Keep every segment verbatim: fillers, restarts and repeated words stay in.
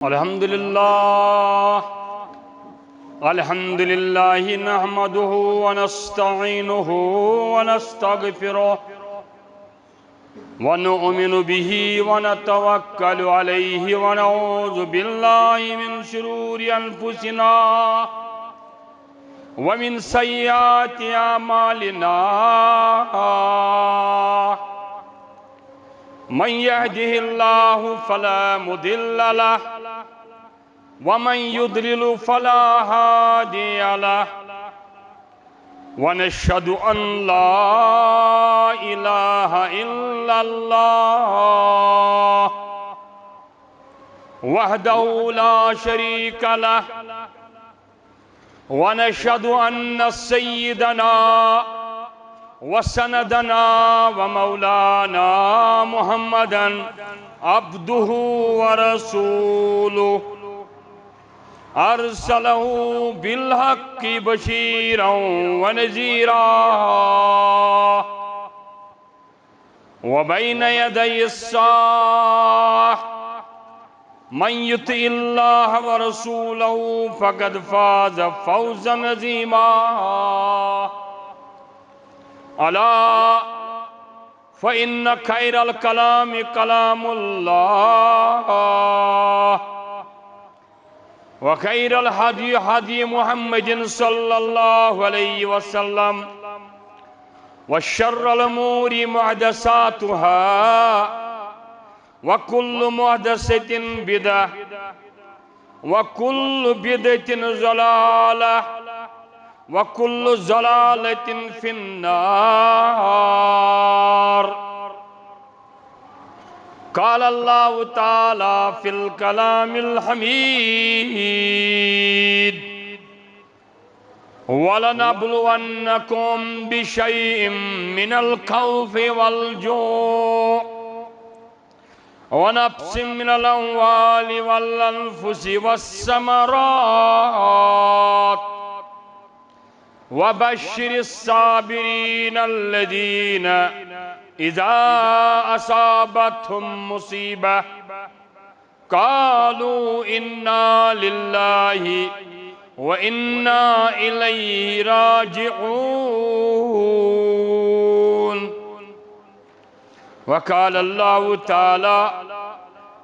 الحمد لله. الحمد لله نحمده ونستعينه ونستغفره ونؤمن به ونتوكل عليه ونعوذ بالله من شرور أنفسنا ومن سيئات أعمالنا. من يهده الله فلا مضل له ومن يضلل فلا هادي له. ونشهد أن لا إله إلا الله وحده لا شريك له. ونشهد أن سيدنا وسندنا ومولانا محمدا عبده ورسوله، أرسله بالحق بشيرا ونذيرا. وبين يدي الساعة، من يطع الله ورسوله فقد فاز فوزا عظيما. ألا فإن خير الكلام كلام الله، وخير الهدي هدي محمد صلى الله عليه وسلم، وشر الأمور محدثاتها، وكل محدثة بدعة، وكل بدعة ضلالة، وكل ضلالة في النار. قال الله تعالى في الكلام الحميد: ولنبلونكم بشيء من الخوف والجوع ونقص من الأموال والأنفس والثمرات وبشر الصابرين الذين إذا أصابتهم مصيبة قالوا إنا لله وإنا إليه راجعون. وقال الله تعالى: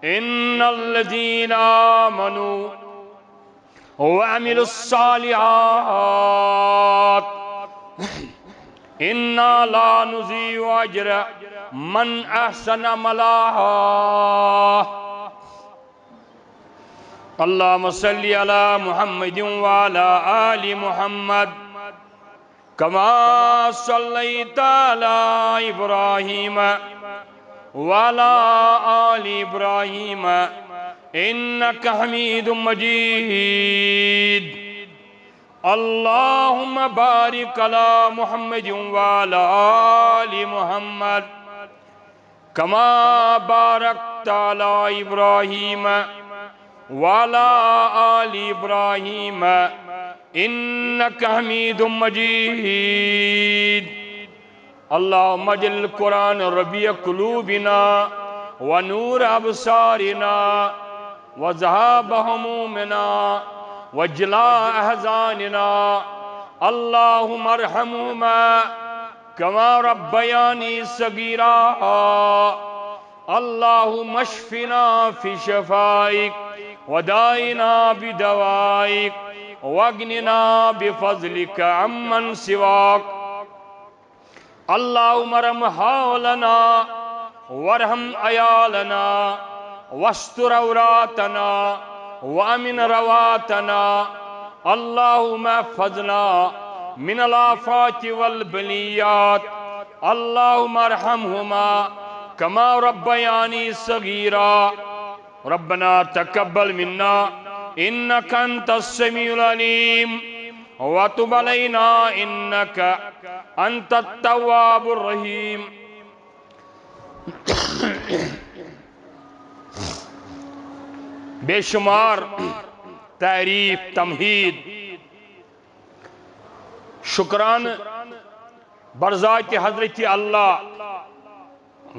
إن الذين آمنوا وعملوا الصالحات إنا لا نضيع أجر من أحسن عملا. اللهم صل على محمد وعلى آل محمد كما صليت على إبراهيم وعلى آل إبراهيم إنك حميد مجيد. اللهم بارك على محمد وعلى آل محمد كما باركت على إبراهيم وعلى آل إبراهيم إنك حميد مجيد. اللهم اجعل القرآن ربيع قلوبنا ونور أبصارنا وذهاب همومنا وجلاء أحزاننا. اللهم ارحمهما كما ربياني صغيرا. اللهم اشفنا في شفائك وداونا بدوائك واغننا بفضلك عمن سواك. اللهم ارحم حولنا وارحم عيالنا واستر عوراتنا وأمن روعاتنا. اللهم احفظنا من الآفات والبليات. اللهم ارحمهما كما ربياني صغيرا. ربنا تقبل منا إنك أنت السميع العليم وتب علينا إنك أنت التواب الرحيم. بے شمار تعریف، تمہید، شکران برذات حضرت اللہ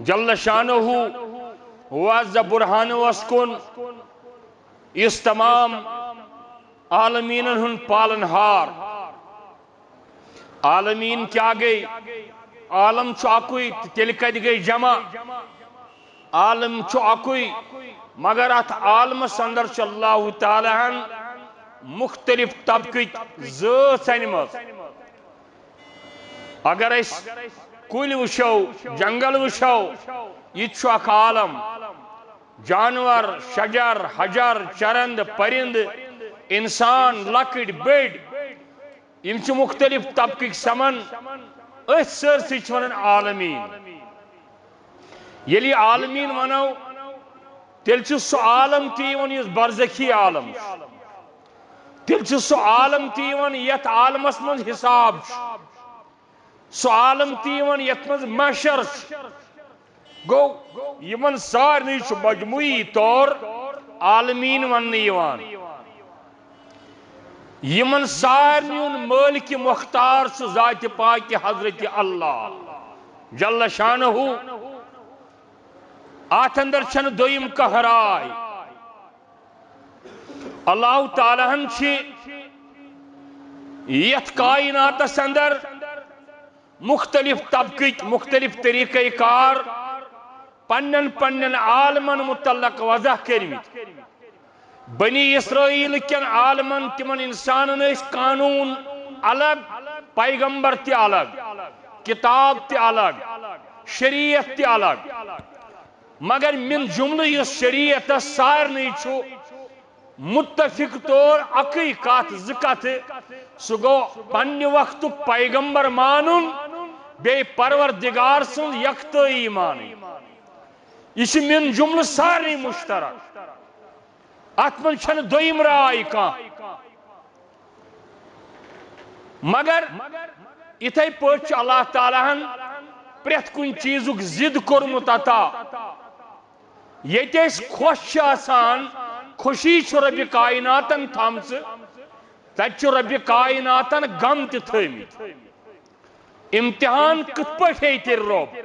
جل شانہ و عز برہانہ وس کن۔ یُس تمام عالمیٖنن ہُنٛد پالن ہار۔ عالمیٖن کیٛاہ گٔے؟ عالم چھُ اکُے، تہٕ تیٚلہِ کتہِ گٔے جمع؟ عالم چھُ اکُے، مگر اتھ عالمس اندر چھُ اللہ تعالیٰ ہن مختلف طبقٕکۍ زٲژ أنمٕژ۔ اگر أسۍ کُلۍ وٕچھو، جنگل وٕچھو، یہِ تہِ چھُ اکھ عالم۔ جانور، شجر، حجر، چرند، پرند، انسان، لۄکٕٹۍ، بٔڑۍ، یِم چھِ مختلف طبقٕکۍ سمان۔ أتھۍ سٲرسٕے چھِ ونان عالمیٖن۔ ییٚلہِ یہِ عالمیٖن ونو، تیٚلہِ چھُ سُہ عالم تہِ یِوان یُس برزخی عالم چھُ۔ تیٚلہِ چھُ سُہ عالم تہِ یِوان یتھ عالمس منٛز حساب چھُ۔ سُہ عالم تہِ یِوان یتھ منٛز محشر چھُ۔ گوٚو، یِمن سارنٕے چھُ مجموعی طور عالمیٖن وننہٕ یِوان۔ یِمن سارنٕے ہُنٛد مٲلِکِ مۄختار چھُ ذاتِ پاکِ حضرت اللہ جل شانہ۔ اتھ اندر چھنہٕ دوٚیِم کانٛہہ راے۔ اللہ تعالیٰ ہن چھِ یتھ کائناتس اندر مختلف طبقٕکۍ، مختلف طریقہ کار پننٮ۪ن پننٮ۪ن عالمن متعلق وضع کٔرمٕتۍ۔ بنی اسرائیل کٮ۪ن عالمن، تِمن انسانن ٲسۍ قانون الگ، پیغمبر تہِ الگ، کتاب تہِ الگ، شریعت تہِ الگ۔ مگر من جملہٕ یُس شریعتس سارنٕے چھُ متفق طور اکٕے کتھ، زٕ کتھٕ، سُہ گوٚو پننہِ وقتُک پیغمبر مانُن، بیٚیہِ پروردگار سٕنٛز یکتٲیی مانٕنۍ۔ یہِ چھِ من جملہٕ سارنٕے مشترک۔ اتھ منٛز چھنہٕ دوٚیِم راے کانٛہہ۔ مگر یِتھے پٲٹھۍ چھُ اللہ تعالیٰ ہن پرٛٮ۪تھ کُنہِ چیٖزُک ضد کوٚرمُت عطا۔ ییٚتہِ أسۍ خۄش چھِ آسان، خوشی چھِ رۄبِ کائناتن تھٲمژٕ، تتہِ چھِ رۄبِ کائناتن غم تہِ تھٲومٕتۍ۔ امتحان کِتھ پٲٹھۍ ہیٚیہِ تیٚلہِ رۄب؟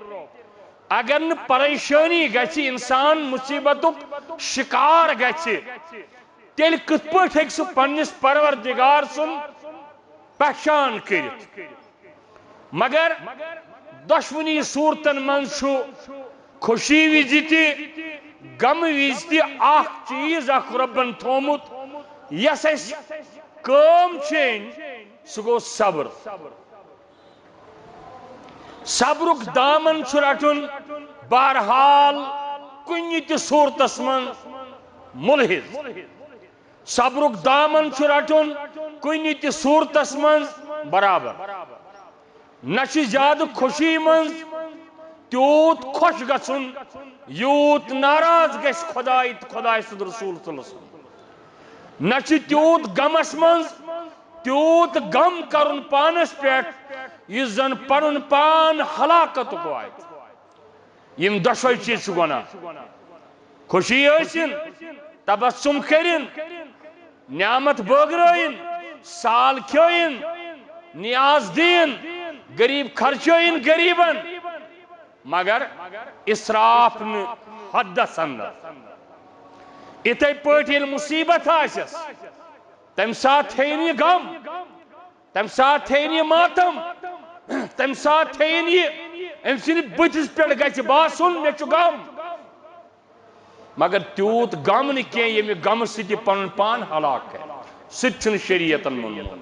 اگر نہٕ پریشٲنی گژھِ، انسان مصیبتُک شکار گژھِ، تیٚلہِ کِتھ پٲٹھۍ ہیٚکہِ سُہ پننِس پروردگار سُنٛد پہچان کٔرِتھ؟ مگر دۄشوٕنی صورتن منٛز چھُ خوشی وِزِ تہِ، غمہٕ وِزِ تہِ اکھ چیٖز اکھ رۄبن تھوٚومُت، یۄس اَسہِ کٲم چھِ أنۍ، سُہ گوٚو صبر۔ صبرُک دامن چھُ رٹُن، بہرحال، کُنہِ تہِ صورتس منٛز مُلحِد۔ صبرُک دامن چھُ رٹُن کُنہِ تہِ صورتس منٛز برابر۔ نہ چھُ زیادٕ خوشی منٛز تیوٗت خۄش گژھُن، یوٗت ناراض گژھِ خۄداے تہٕ خۄداے سُنٛد رسول صلی اللہ علیہ وسلم۔ نہ چھُ تیوٗت غمس منٛز تیوٗت غم کرُن پانس پٮ۪ٹھ، یُس زن پنُن پان ہلاکتُک واتہِ۔ یِم دۄشوے چیٖز چھِ گۄناہ۔ خوشی ٲسِن، تبسم کٔرِن، نعمت بٲگرٲیِن، سال کھیٲیِن، نیاز دِیِن، غریٖب خرچٲیِن غریٖبن، مگر اسراف نہٕ حدس اندر۔ اِتھے پٲٹھۍ ییٚلہِ مُصیبت آسٮ۪س، تمہِ ساتہٕ تھٲیِن یہِ غم۔ تمہِ ساتہٕ تھٲیِن یہِ ماتم، تمہِ ساتہٕ تھٲیِن یہِ، أمۍ سٕنٛدِ بٕتھِس پٮ۪ٹھ گژھِ باسُن، مےٚ چھُ غم۔ مگر تیوٗت غم نہٕ کینٛہہ، ییٚمہِ غمہٕ سۭتۍ یہِ پنُن پان ہلاک کرِ۔ سُہ تہِ چھُنہٕ شریعتن مونمُت۔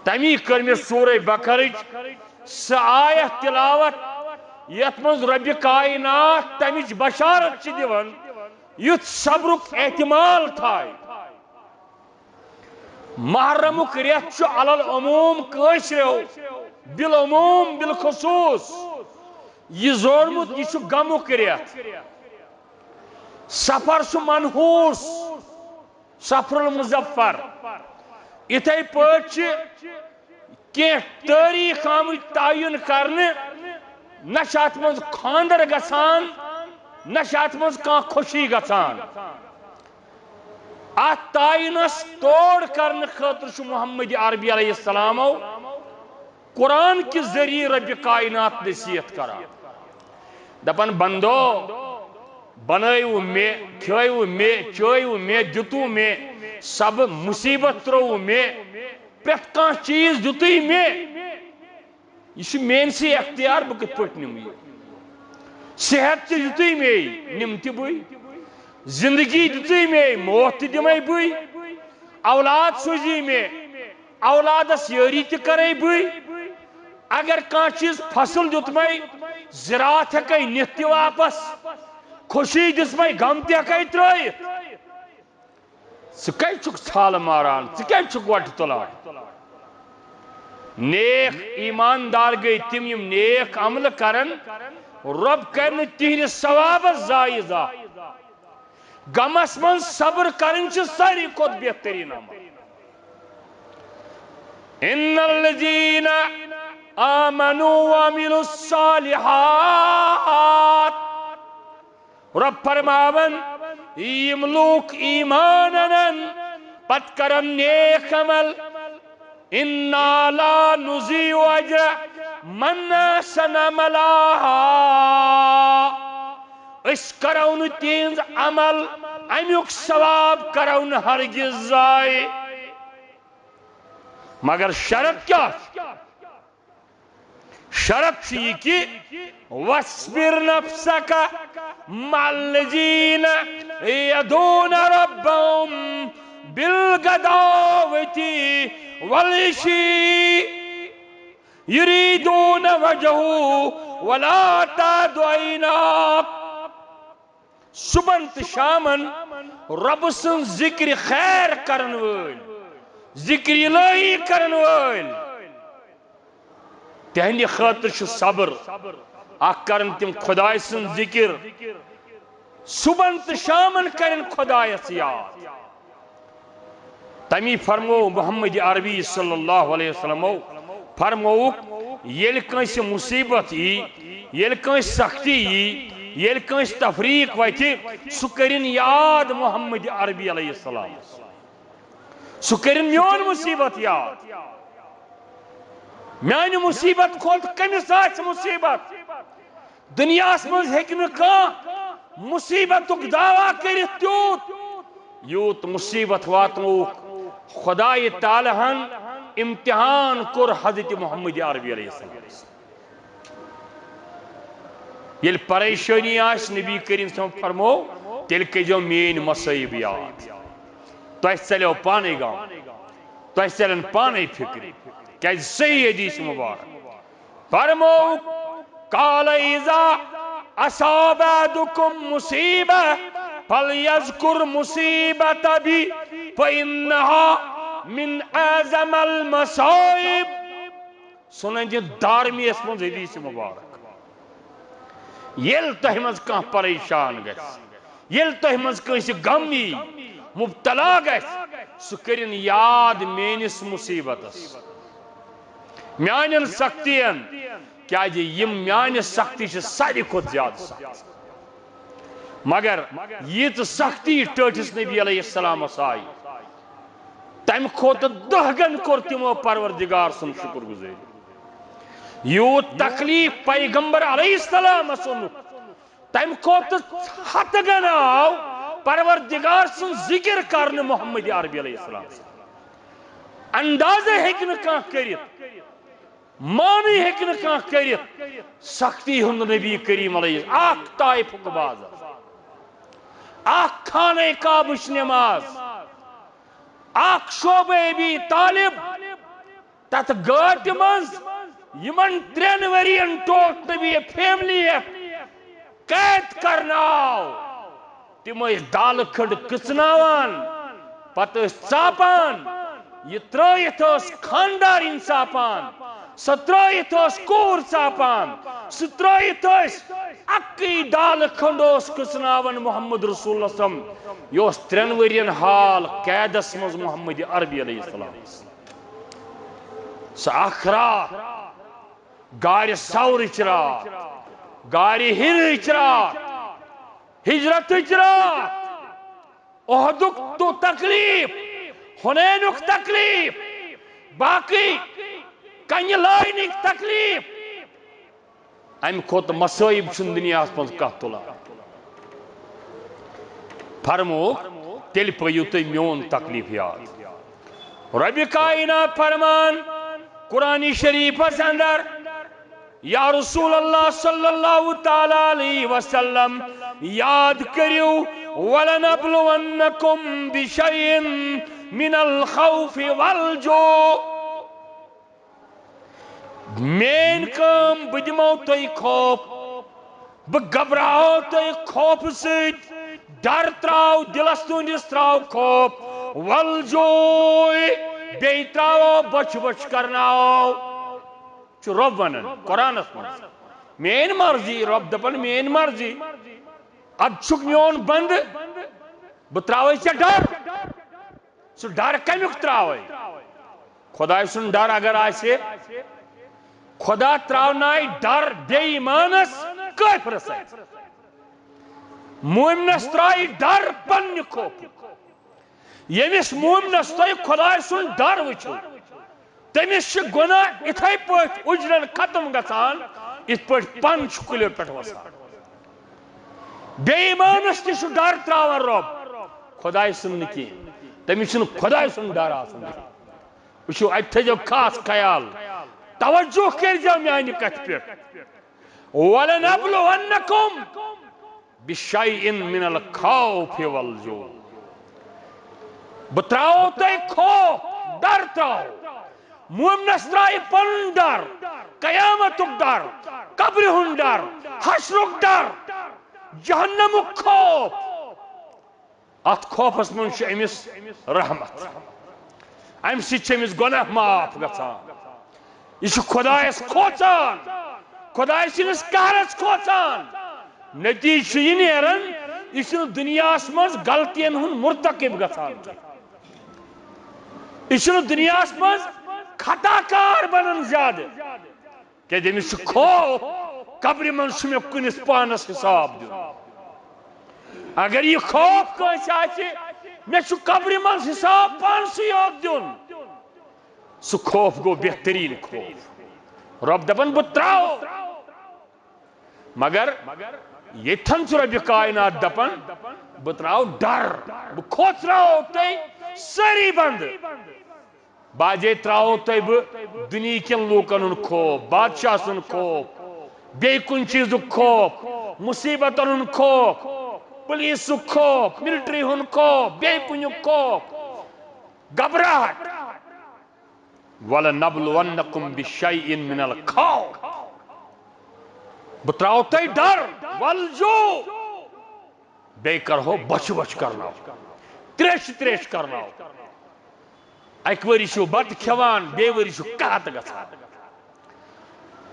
تمی کٔر مےٚ سورہ بقرٕچ سۄ آیت تلاوت، یتھ منٛز رۄبِ کائنات تمِچ بشارت چھِ دِوان، یُتھ صبرُک احتمال تھایہِ۔ محرمُک رٮ۪تھ چھُ علی العموم کٲشرٮ۪و، بالعموم، بالخصوص یہِ زورمُت، یہِ چھُ غمُک رٮ۪تھ۔ صفر چھُ منحوس، صفر المظفر۔ یِتھے پٲٹھۍ چھِ کینٛہہ تٲریٖخ آمٕتۍ تعیُن کرنہٕ، نہ چھِ اتھ منٛز خانٛدر گژھان، نہ چھِ اتھ منٛز کانٛہہ خوشی گژھان۔ اتھ تعینس توڑ کرنہٕ خٲطرٕ چھُ محمد عربی علیہ السلامو قرآن کہِ ذٔریعہٕ رۄبِ کائنات نصیحت کران، دپان، بندو، بنٲوٕ مےٚ، کھیٲوٕ مےٚ، چٲوٕ مےٚ، دیُتوٕ مےٚ، سبہٕ مُصیبت ترٛووٕ مےٚ، پرٛٮ۪تھ کانٛہہ چیٖز دیُتُے مےٚ۔ یہِ چھُ میٲنسٕے اختیار، بہٕ کِتھ پٲٹھۍ نِمہٕ یہِ؟ صحت تہِ دیُتُے مے، نِم تہِ بٕے۔ زندگی دیُتُے مے، موت تہِ دِمے بٕے۔ اولاد سوٗزی مے، اولادس یٲری تہِ کرے بٕے۔ اگر کانٛہہ چیٖز فصل دیُتمے، زراعت ہٮ۪کے نِتھ تہِ واپس۔ خوشی دِژمے، غم تہِ ہٮ۪کے ترٲیِتھ۔ ژٕ کیازِ چھُکھ ژھالہٕ ماران؟ ژٕ کیازِ چھُکھ وۄٹہٕ تُلان؟ نیک ایماندار گٔے تِم، یِم نیک عملہٕ کرن، رۄب کرِ نہٕ تِہنٛدِس ثوابس ضایع زانٛہہ۔ غمس منٛز صبر کرٕنۍ چھِ ساروی کھۄتہٕ بہتریٖن عمل۔ ان الذین آمنوا وعملوا الصالحات، رۄب فرماوان، یِم لوٗکھ ایمان انن، پتہٕ کرن نیک عمل، انا لا نضیع اجر من احسن عملا۔ أسۍ کرو نہٕ تِہنٛز عمل، امیُک ثواب کرو نہٕ ہرگز ضایع۔ مگر شرط کیٛاہ چھُ؟ شرط چھُ یہِ کہِ، "واصبر نفسك مع الذين يدعون ربهم بالغداة والعشي يريدون وجهه ولا تعد عيناك۔" صبحن تہٕ شامن رۄبہٕ سٕنٛز ذِکرِ خیر کرن وٲلۍ، ذِکرِ الٰہی کرن وٲلۍ، تِہنٛدِ خٲطرٕ چھُ صبر۔ اکھ کرن تِم خۄداے سٕنٛز ذِکر صبحن تہٕ شامن، کرن خۄدایس یاد۔ تمی فرموو محمد عربی صلی اللہ علیہ وسلمو، فرمووُکھ، ییٚلہِ کٲنٛسہِ مُصیبت یی، ییٚلہِ کٲنٛسہِ سختی یی، ییٚلہِ کٲنٛسہِ تفریق وتھِ، سُہ کٔرِن یاد محمد عربی علیہ السلام۔ سُہ کٔرِن میون مُصیبت یاد۔ میانہِ مُصیبت کھۄتہٕ کٔمِس آسہِ مُصیبت؟ دُنیاہَس منٛز ہیٚکہِ نہٕ کانٛہہ مُصیبتُک دعویٰ کٔرِتھ تیوٗت، یوٗت مُصیبت واتنووُکھ خۄدایہِ تعالیٰ ہن۔ امتحان کوٚر حضرت محمد عربی علیہ السلام۔ ییٚلہِ پریشٲنی آسہِ، نبی کریم صلی اللہ علیہ وسلم فرموو، تیٚلہِ کٔرۍزیو میٲنۍ مصٲیب یاد۔ تۄہہِ ژَلیو پانے غم، تۄہہِ ژَلن پانے فکرِ، کیازِ صحیح حدیث مبارک۔ فرموو، قال اذا اصاب احدکم مصیبہ فلیذکر مصیبت بی فانہا من اعظم المصائب۔ سنن جی دارمی یس منٛز حدیث مبارک۔ ییٚلہِ تۄہہِ منٛز کانٛہہ پریشان گژھِ، ییٚلہِ تۄہہِ منٛز کٲنٛسہِ غم یی، مبتلا گژھِ، سُہ کٔرِن یاد میٲنِس مُصیبتس، میانٮ۪ن سختین، کیازِ یِم میانہِ سختی چھِ ساروی کھۄتہٕ زیادٕ سخت۔ مگر ییٖژ سختی ٹٲٹھِس نبی علیہ السلامس آیہِ، تمہِ کھۄتہٕ دہ گن کوٚر تِمو پروردگار سُنٛد شُکر گُزٲری۔ یوٗت تکلیف پیغمبر علیہ السلامس اوٚنُکھ، تمہِ کھۄتہٕ ہتہٕ گن آو پروردگار سُنٛد ذکر کرنہٕ محمد عربی علیہ السلام۔ اندازے ہیٚکہِ نہٕ کانٛہہ کٔرِتھ، معنی ہیٚکہِ نہٕ کانٛہہ کٔرِتھ۔ سختی ہُنٛد نبی کریم علیہ، اکھ طائفُک بازر، اکھ خانہ کعبٕچ نماز، اکھ شعبہ ابی طالب، تتھ گٲٹہِ منٛز یِمن ترٛٮ۪ن ؤرین ٹوٹھ نبی فیملی ہٮ۪تھ قید کرنہٕ آو۔ تِم ٲسۍ دالہٕ کھنڈ کٕژناوان، پتہٕ ٲسۍ ژاپان۔ یہِ ترٲیِتھ ٲس خاندارِنۍ ژاپان، سۄ ترٲیِتھ ٲس کوٗر ژاپان، سُہ ترٲیِتھ ٲسۍ اَکٕے دالہٕ کھنڈ اوس کٕژناوان محمد رسول اللہ صلی اللہ علیہ وسلم۔ یہِ اوس ترٛٮ۪ن ؤرین حال قیدس منٛز محمد عربی علیہ السلام۔ سۄ اکھ راتھ، غارِ ثورٕچ راتھ، غارِ حِرٕچ راتھ، ہجرتٕچ راتھ، احدُک تو تکلیف، حنینُک تکلیف، باقٕے کنہِ لاینٕکۍ تکلیف، امہِ کھۄتہٕ مصٲیب چھُنہٕ دُنیاہس منٛز کانٛہہ تُلان۔ فرمووُکھ، تیٚلہِ پٔیِو تُہۍ میون تکلیف یاد۔ رۄبِ کائنات فرمان قرآن شریفس اندر، یا رسول اللہ صلی اللہ تعالیٰ علیہ وسلم، یاد کٔرِو، "ولنبلونکم بشیء من الخوف والجوع۔" میٲنۍ کٲم، بہٕ دِمو تۄہہِ خوف، بہٕ گبراہو تۄہہِ خوفہٕ سۭتۍ، ڈر تراو دِلس تُہنٛدِس، تراو خوف، والجوع، بیٚیہِ تراوو بۄچھِ بۄچھِ کرناو۔ چھُ رۄب ونان قرآنس منٛز، میٲنۍ مرضی، رۄب دپان میٲنۍ مرضی، ادٕ چھُکھ میون بندٕ، بہٕ تراوے ژےٚ ڈر۔ سُہ ڈر کمیُک تراوے؟ خداے سُنٛد ڈر اگر آسہِ، خدا تراونایہِ ڈر بے ایمانس، کٲفرس۔ مومنس ترایہِ ڈر پننہِ خوفُک۔ ییٚمِس مومنس تُہۍ خداے سُنٛد ڈر وٕچھِو، تٔمِس چھِ گۄناہ اِتھے پٲٹھۍ اُجرن ختم گژھان، یِتھ پٲٹھۍ پن چھُ کُلیو پٮ۪ٹھ وسان۔ بے ایمانس تہِ چھُ ڈر تراوان رۄب، خداے سُنٛد نہٕ کینٛہہ۔ تٔمِس چھُنہٕ خداے سُنٛد ڈر آسان۔ وٕچھِو، اتہِ تھٲیزیو خاص خیال، توجہ کٔرزیو میانہِ کتھِ پٮ۪ٹھ۔ "ولنبلونکم بشیء من الخوف والجوع۔" بہٕ تراوو تۄہہِ خوف، ڈر تراوو۔ مومنس ترایہِ پنُن ڈر، قیامتُک ڈر، قبرِ ہُنٛد ڈر، حشرُک ڈر، جہنمُک خوف۔ اتھ خوفس منٛز چھُ أمِس رحمت، امہِ سۭتۍ چھِ أمِس گۄناہ معاف گژھان۔ یہِ چھُ خۄدایس کھوژان، خۄداے سٕنٛدِس قہرس کھوژان۔ نتیجہٕ چھُ یہِ نیران، یہِ چھُنہٕ دُنیاہس منٛز غلطین ہُنٛد مرتکب گژھان کینٛہہ۔ یہِ چھُنہٕ دُنیاہس منٛز خطا کار بنان زیادٕ۔ کیازِ أمِس چھُ خوف، قبرِ منٛز چھُ مےٚ کُنِس پانس حساب دیُن۔ اگر یہِ خوف کٲنٛسہِ آسہِ، مےٚ چھُ قبرِ منٛز حساب پانسٕے یوت دیُن، سُہ خوف گوٚو بہتریٖن خوف۔ رۄب دپان، بہٕ تراوٕ، مگر ییٚتھن چھُ رۄبِ کائنات دپان، بہٕ تراوٕ ڈر، بہٕ کھوژراوو تُہۍ سٲری بندٕ۔ بعضے تراوو تۄہہِ بہٕ دُنیہکٮ۪ن لوٗکن ہُنٛد خوف، بادشاہ سُنٛد خوف، بیٚیہِ کُنہِ چیٖزُک خوف، مُصیبتن ہُنٛد خوف، پُلیٖسُک خوف، ملٹری ہُنٛد خوف، بیٚیہِ کُنیُک خوف، گھبراہٹ۔ "ولنبلونکم بشیء من الخوف۔" بہٕ تراوو تۄہہِ ڈر، والجوع۔ بیٚیہِ کرہو بۄچھِ بۄچھِ کرناو، تریشہِ تریشہِ کرناو۔ اکہِ ؤری چھِو بتہٕ کھٮ۪وان، بیٚیہِ ؤری چھُ قحط گژھان۔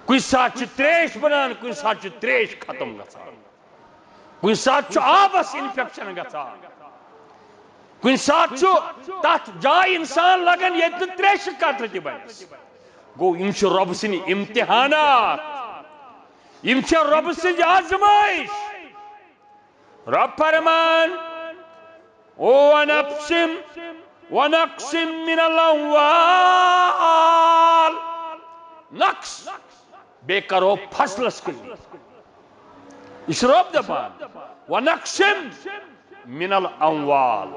کُنہِ ساتہٕ چھِ تریش بنان، کُنہِ ساتہٕ چھِ تریش ختم گژھان۔ کُنہِ ساتہٕ چھُ آبس انفیکشن گژھان۔ کُنہِ ساتہٕ چھُ تتھ جایہِ انسان لگان، ییٚتہِ نہٕ تریشہِ قطرٕ تہِ بنٮ۪س۔ گوٚو، یِم چھِ رۄبہٕ سٕنٛدۍ امتحانات، یِم چھِ رۄبہٕ سٕنٛز آزمٲیش۔ رۄب فرمان، "ونقص، ونقص من الاموال۔" نقص، بیٚیہِ کرو فصلس کمی۔ یہِ چھُ رۄب دپان، "ونقص من الاموال۔"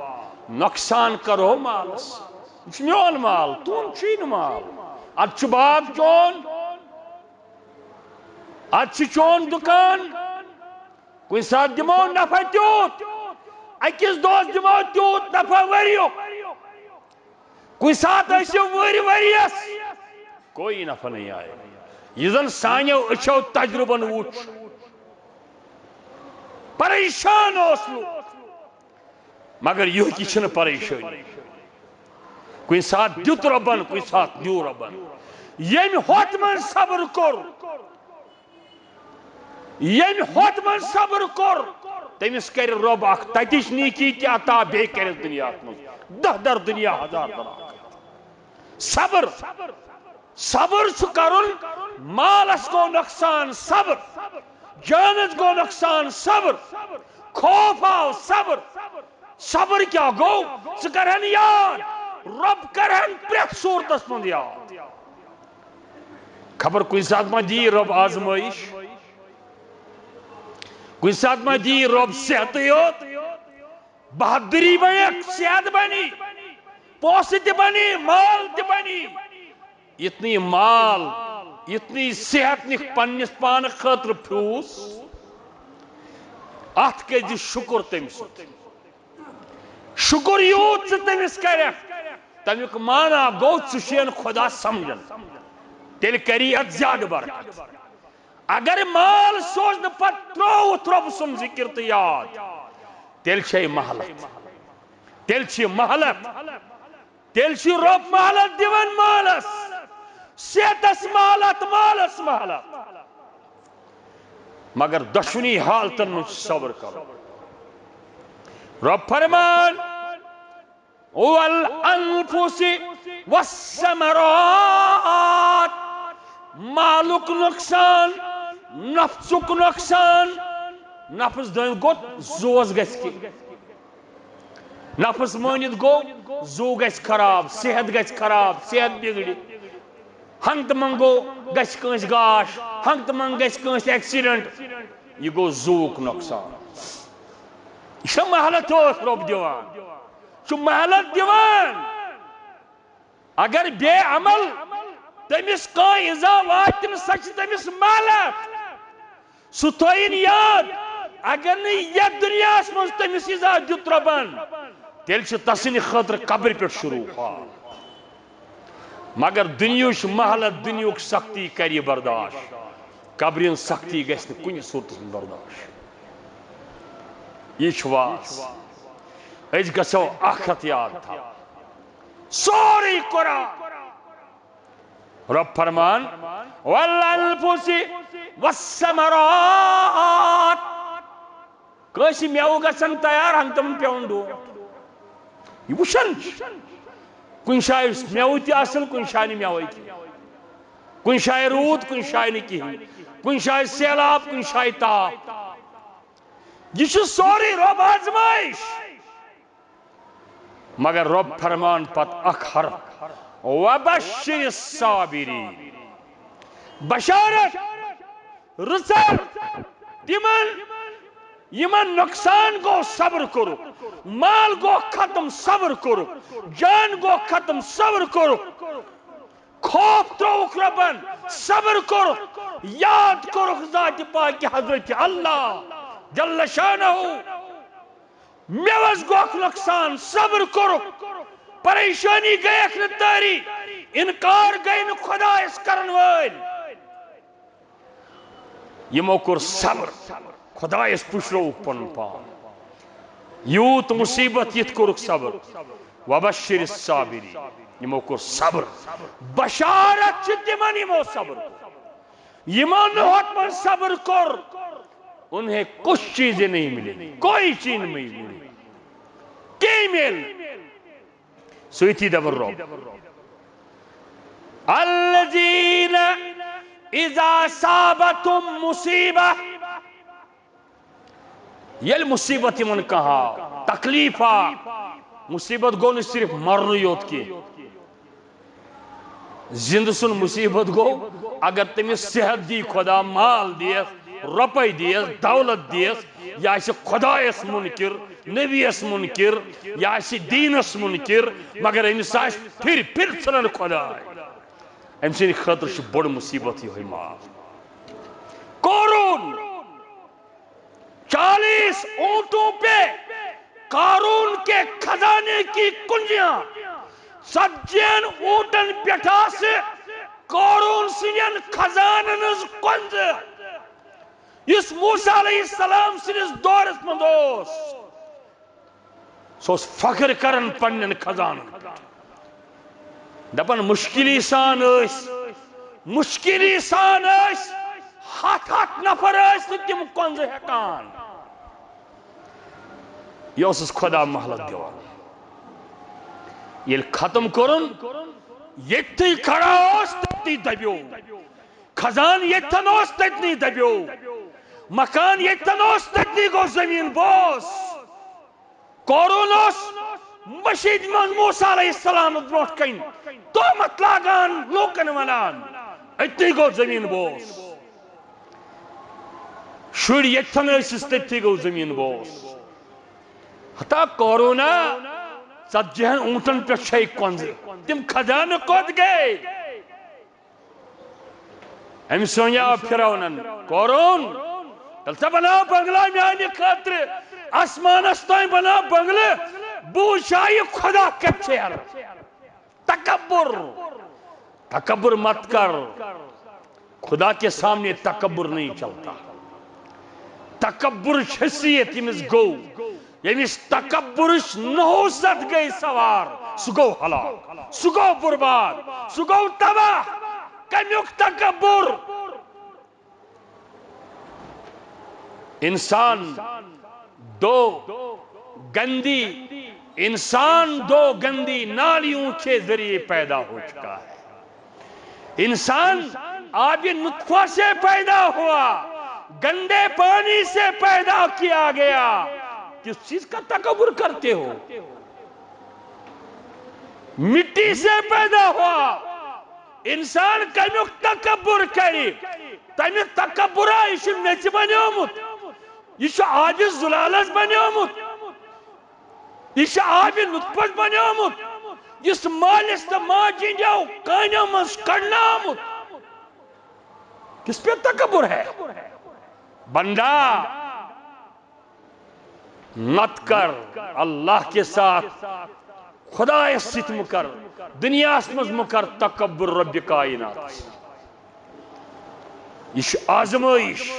نۄقصان کرو مالس۔ یہِ چھُ میون مال، تُہُنٛد چھُے نہٕ مال۔ اتھ چھُ باغ چون، اتھ چھُ چون دُکان۔ کُنہِ ساتہٕ دِمو نفع تیوٗت، أکِس دۄہس دِمو تیوٗت نفع ؤریُک۔ کُنہِ ساتہٕ ٲسِو وُہرِ ؤریَس، کوئی نفع نہیں آئے۔ یہِ زن سانیو أچھو تجرُبن وُچھ، پریشان اوس لوٗکھ، مگر یُہُکۍ چھِنہٕ پریشٲنی۔ کُنہِ ساتہٕ دیُت رۄبن، کُنہِ ساتہٕ نیوٗ رۄبن۔ ییٚمۍ ہۄتھ منٛز صبر کوٚر، ییٚمۍ ہۄتھ منٛز صبر کوٚر، تٔمِس کرِ رۄب اکھ تتِچ نیکی تہِ عطا، بیٚیہِ کرٮ۪س دُنیاہس منٛز دہ در دُنیا، ہزار در آخرت۔ صبر، صبر چھُ کرُن۔ مالس گوٚو نۄقصان، صبر۔ جانس گوٚو نۄقصان، صبر۔ خوف آو، صبر۔ صبر کیٛاہ گوٚو؟ ژٕ کرہن یاد، رۄب کرہن پرٛٮ۪تھ صوٗرتس منٛز یاد۔ خبر کُنہِ ساتہٕ ما دِیہِ رۄب آزمٲیش، کُنہِ ساتہٕ ما دِیہِ رۄب صحتٕے یوت، بہادری بنیکھ، صحت بنی، پونسہٕ تہِ بنی، مال تہِ بنی۔ یُتھ نہٕ یہِ مال، یُتھ نہٕ یہِ صحت نِکھ پننِس پانہٕ خٲطرٕ پھیوٗس، اتھ کٔرۍ زِ شُکر تٔمۍ سُنٛد۔ شُکر یوٗت ژٕ تٔمِس کرکھ، تمیُک معنی گوٚو ژٕ چھُ خۄدا سمجھان۔ تیٚلہِ کری اتھ زیادٕ برکت۔ اگر مال سوزنہٕ پتہٕ ترٛووُتھ رۄب سُنٛد ذِکِر تہٕ یاد، تیٚلہِ چھے مہلت۔ تیٚلہِ چھِ مہلت۔ تیٚلہِ چھُ رۄب مہلت دِوان مالس، صحتس مہلت، مالس مہلت۔ مگر دۄشوٕنی حالتن منٛز چھُ صبر کرُن۔ رۄب فرمان، والانفس والثمرات۔ مالُک نۄقصان، نفسُک نۄقصان۔ نفس دٔنۍ گوٚو، زُوس گژھِ کینٛہہ۔ نفس مٲنِتھ گوٚو، زُو گژھِ خراب، صحت گژھِ خراب، صحت بِگڑِ۔ ہنٛگتہٕ منٛگو گژھِ کٲنٛسہِ گاش، ہنٛگتہٕ منٛگ گژھِ کٲنٛسہِ ایکسیڈنٹ۔ یہِ گوٚو زُوُک نۄقصان۔ یہِ چھا مہلت اوس رۄب دِوان؟ چھُ مہلت دِوان۔ اگر بے عمل تٔمِس کانٛہہ ایزا واتہِ نہٕ، سۄ چھِ تٔمِس مہلت۔ سُہ تھٲیِن یاد، اگر نہٕ یتھ دُنیاہس منٛز تٔمِس ایزا دیُت رۄبن، تیٚلہِ چھِ تسٕنٛدِ خٲطرٕ قبرِ پٮ۪ٹھ شروع فال۔ مگر دُنیہٕچ مہلت، دُنیہُک سختی کرِ یہِ برداشت، قبرِ ہٕنٛز سختی گژھِ نہٕ کُنہِ صوٗرتس منٛز برداشت۔ یہِ چھُ واز۔ أسۍ گژھو آخرت یاد تھاوُن۔ سورُے قرآن۔ رۄب فرمان، والانفس والثمرات۔ کٲنٛسہِ مٮ۪وٕ گژھن تیار، ہنٛگتہٕ منٛگ پٮ۪وان ڈوٹھ۔ یہِ وٕچھن۔ کُنہِ جایہِ مٮ۪وٕ تہِ اصل، کُنہِ جایہِ نہٕ مٮ۪وَے کینٛہہ۔ کُنہِ جایہِ روٗد، کُنہِ جایہِ نہٕ کِہیٖنۍ۔ کُنہِ جایہِ سیلاب، کُنہِ جایہِ تاپھ۔ یہِ چھُ سورُے رۄب آزمٲیِش۔ مگر رۄب فرمان پتہٕ اکھ حرف، وبشر الصابرین۔ بشارت، رٕژر تِمن، یِمن نۄقصان گوٚو، صبر کوٚرُکھ، مال گوٚو ختم، صبر کوٚرُکھ، جان گوٚو ختم، صبر کوٚرُکھ۔ خوف ترٛووُکھ رۄبن، صبر کوٚرُکھ، یاد کوٚرُکھ ذاتِ پاکہِ حضرت اللہ جل شانہ۔ مےٚ وس گوٚکھ نۄقصان، صبر کوٚرُکھ، پریشٲنی گٔیَکھ نہٕ طٲری، انکار گٔے نہٕ خۄدایس کرن وٲلۍ۔ یِمو کوٚر صبر، خۄدایس پُشرووُکھ پنُن پان۔ یوٗت مُصیبت یِتھ کوٚرُکھ صبر۔ وبشر الصابرین، یِمو کوٚر صبر۔ بشارت چھِ تِمن، یِمو صبر کوٚر۔ یِمو نہٕ ہۄتھ منٛز صبر کوٚر، انہیں کچھ چیزیں نہیں ملیں، کوئی چیز نہیں ملے۔ کیٚنٛہہ میلہِ نہٕ۔ سۭتی دپان رۄب، الذین اذا اصابتهم مصیبہ، ییٚلہِ مصیبت یِمن کانٛہہ آو، تکلیف آو، مصیبت گوٚو نہٕ صرف مرنُے یوت کینٛہہ، زِندٕ سُنٛد مصیبت گوٚو، اگر تٔمِس صحت دی خۄدا، مال دِیَس، رۄپَے دِیَس، دولت دِیَس، یہِ آسہِ خۄدایَس مُنکِر، نبیَس مُنکِر، یہِ آسہِ دیٖنَس مُنکِر، مگر أمِس آسہِ پھِرِ پھِرِ ژھٕنان خۄداے۔ أمۍ سٕنٛدِ خٲطرٕ چھُ بوٚڑ مُصیبت یِہوٚے مال۔ قارون، چالیس اونٹوں پہ قارون کے خزانے کی کنجیاں، ژتجین اونٹن پٮ۪ٹھ آسہٕ قارون سٕنٛدٮ۪ن خزانن ہٕنٛز کنزٕ، یُس موسیٰ علیہ السلام سٕنٛدِس دورس منٛز اوس۔ سُہ اوس فخر کران پننٮ۪ن خزانن پٮ۪ٹھ۔ دپان، مشکلی سان ٲسۍ، مشکلی سان ٲسۍ، ہتھ ہتھ نفر ٲسۍ نہٕ تِم کنزٕ ہٮ۪کان۔ یہِ اوسُس خۄدا مہلت دِوان۔ ییٚلہِ ختم کوٚرُن، ییٚتھی کھڑا اوس، تٔتھی دبیو۔ خزان ییٚتھٮ۪ن اوس، تٔتنی دبیو۔ مکان ییٚتھٮ۪ن اوس، تٔتنی گوٚو زٔمیٖن بوس۔ قارون اوس مٔشیٖد منٛز موسیٰ علیہ السلام برونٛٹھ کنہِ تہمت لاگان، لوٗکن ونان، أتی گوٚو زٔمیٖن بوس۔ شُرۍ ییٚتھٮ۪ن ٲسِس، تٔتھی گوٚو زٔمیٖن بوس۔ ہتا کورونا، ژتجی ہن اونٹن پٮ۪ٹھ چھے کۄنٛزٕ۔ تِم خزانہٕ کوٚت گٔے؟ أمۍ سونیاو فرعونن، قارون، تیٚلہِ ژٕ بناو بنگلہ میانہِ خٲطرٕ، آسمانس تام بناو بنگلہٕ، بہٕ وٕچھا یہِ خدا کتہِ چھُ ہٮ۪رٕ۔ تکبر، تکبر مت کر، خدا کے سامنے تکبر نہیں چلتا۔ تکبرٕچ حیثیت ییٚمِس گوٚو، ییٚمِس تکبرٕچ نحوست گٔے سوار، سُہ گوٚو ہلاک، سُہ گوٚو برباد، سُہ گوٚو تباہ۔ کمیُک تکبر؟ انسان دو گندی، انسان دو گندی نالیوں کے ذریعے پیدا ہو چکا ہے۔ انسان آب نطفہ سے پیدا ہوا، گندے پانی سے پیدا کیا گیا۔ کس چیز کا تکبر کرتے ہو؟ مٹی سے پیدا ہوا۔ انسان کمیُک تکبر کرِ؟ تمہِ تکبرا، یہِ چھُ میٚژِ بنیومُت، یہِ چھُ آبِ زُلالس بنیومُت، یہِ چھُ آبِ نطفس بنیومُت، یُس مٲلِس تہٕ ماجہِ ہٕنٛدیو کانیو منٛز کڑنہٕ آمُت۔ کس پہ تکبر ہے؟ بندہ، مت کر اللہ کے ساتھ، خدایس سۭتۍ مہ کر، دنیاہس منٛز مہ کر تکبر رب کائنات۔ یہ چھُ آزمائش۔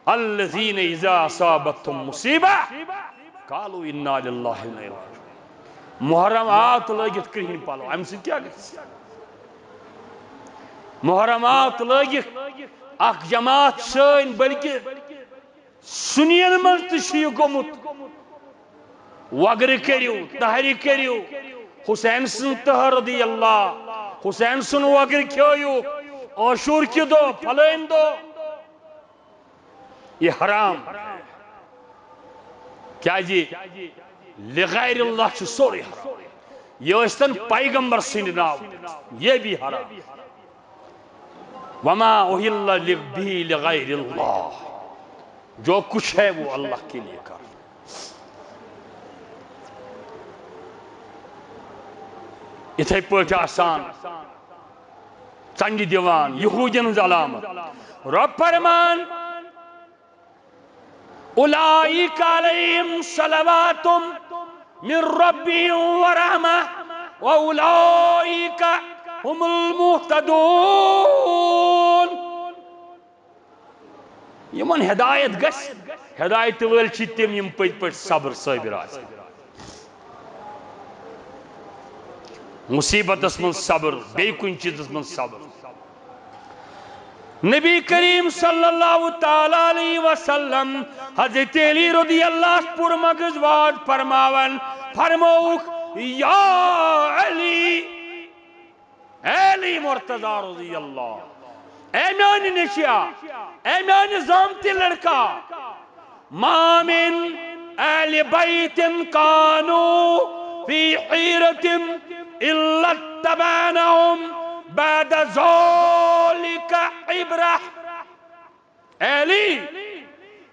الذین اذا اصابتهم مصیبہ قالوا انا للہ و انا الیہ راجعون۔ محرم آو تہٕ لٲگِتھ کرٛہِنۍ پلو، امہِ سۭتۍ کیٛاہ گژھِ؟ محرم آو تہٕ لٲگِکھ اکھ جماعت سٲنۍ، بلکہِ سُنین منٛز تہِ چھُ یہِ گوٚمُت۔ وگرٕ کٔرِو، تہرِ کٔرِو، حسین سٕنٛز تہر رضی اللہ، حسین سُنٛد وگرٕ کھیویوکھ، عاشور کہِ دۄہ، فلٲنۍ دۄہ۔ یہِ حرام۔ کیازِ؟ لغیر اللہ چھُ سورُے حرام۔ یہِ ٲسۍتن پیغمبر سٕنٛدِ ناو، یہِ بھی حرام۔ وما اہل لہ-، بہ لغیر اللہ، جو کچھ ہے وہ اللہ کے لیے کر۔ یِتھے پٲٹھۍ آسان ژنٛگہِ دِوان، یہوٗدین ہٕنٛز علامت۔ رب فرمان، اولئک علیہم صلوات من ربہم ورحمہ واولئک ہم المہتدون۔ یِمن ہدایت گژھِ، ہدایت وٲلۍ چھِ تِم، یِم پٔتۍ پٲٹھۍ صبر صٲبِر آسن۔ مصیبتس منٛز صبر، بیٚیہِ کُنہِ چیٖزس منٛز صبر۔ نبی کریم صلی اللہ تعالی علیہ وسلم، حضرت علی رضی اللہ عنہ پُر مغز واز فرماوان، فرمووُکھ، یا علی، اے علی مرتضی رضی اللہ، اے میانہِ نیٚچویا، اے میانہِ زامتہِ لڑکا، ما من اہل بیت کانوا فی حیرة الا اتبعناہم بعد ذلک عبرہ۔ اے علی،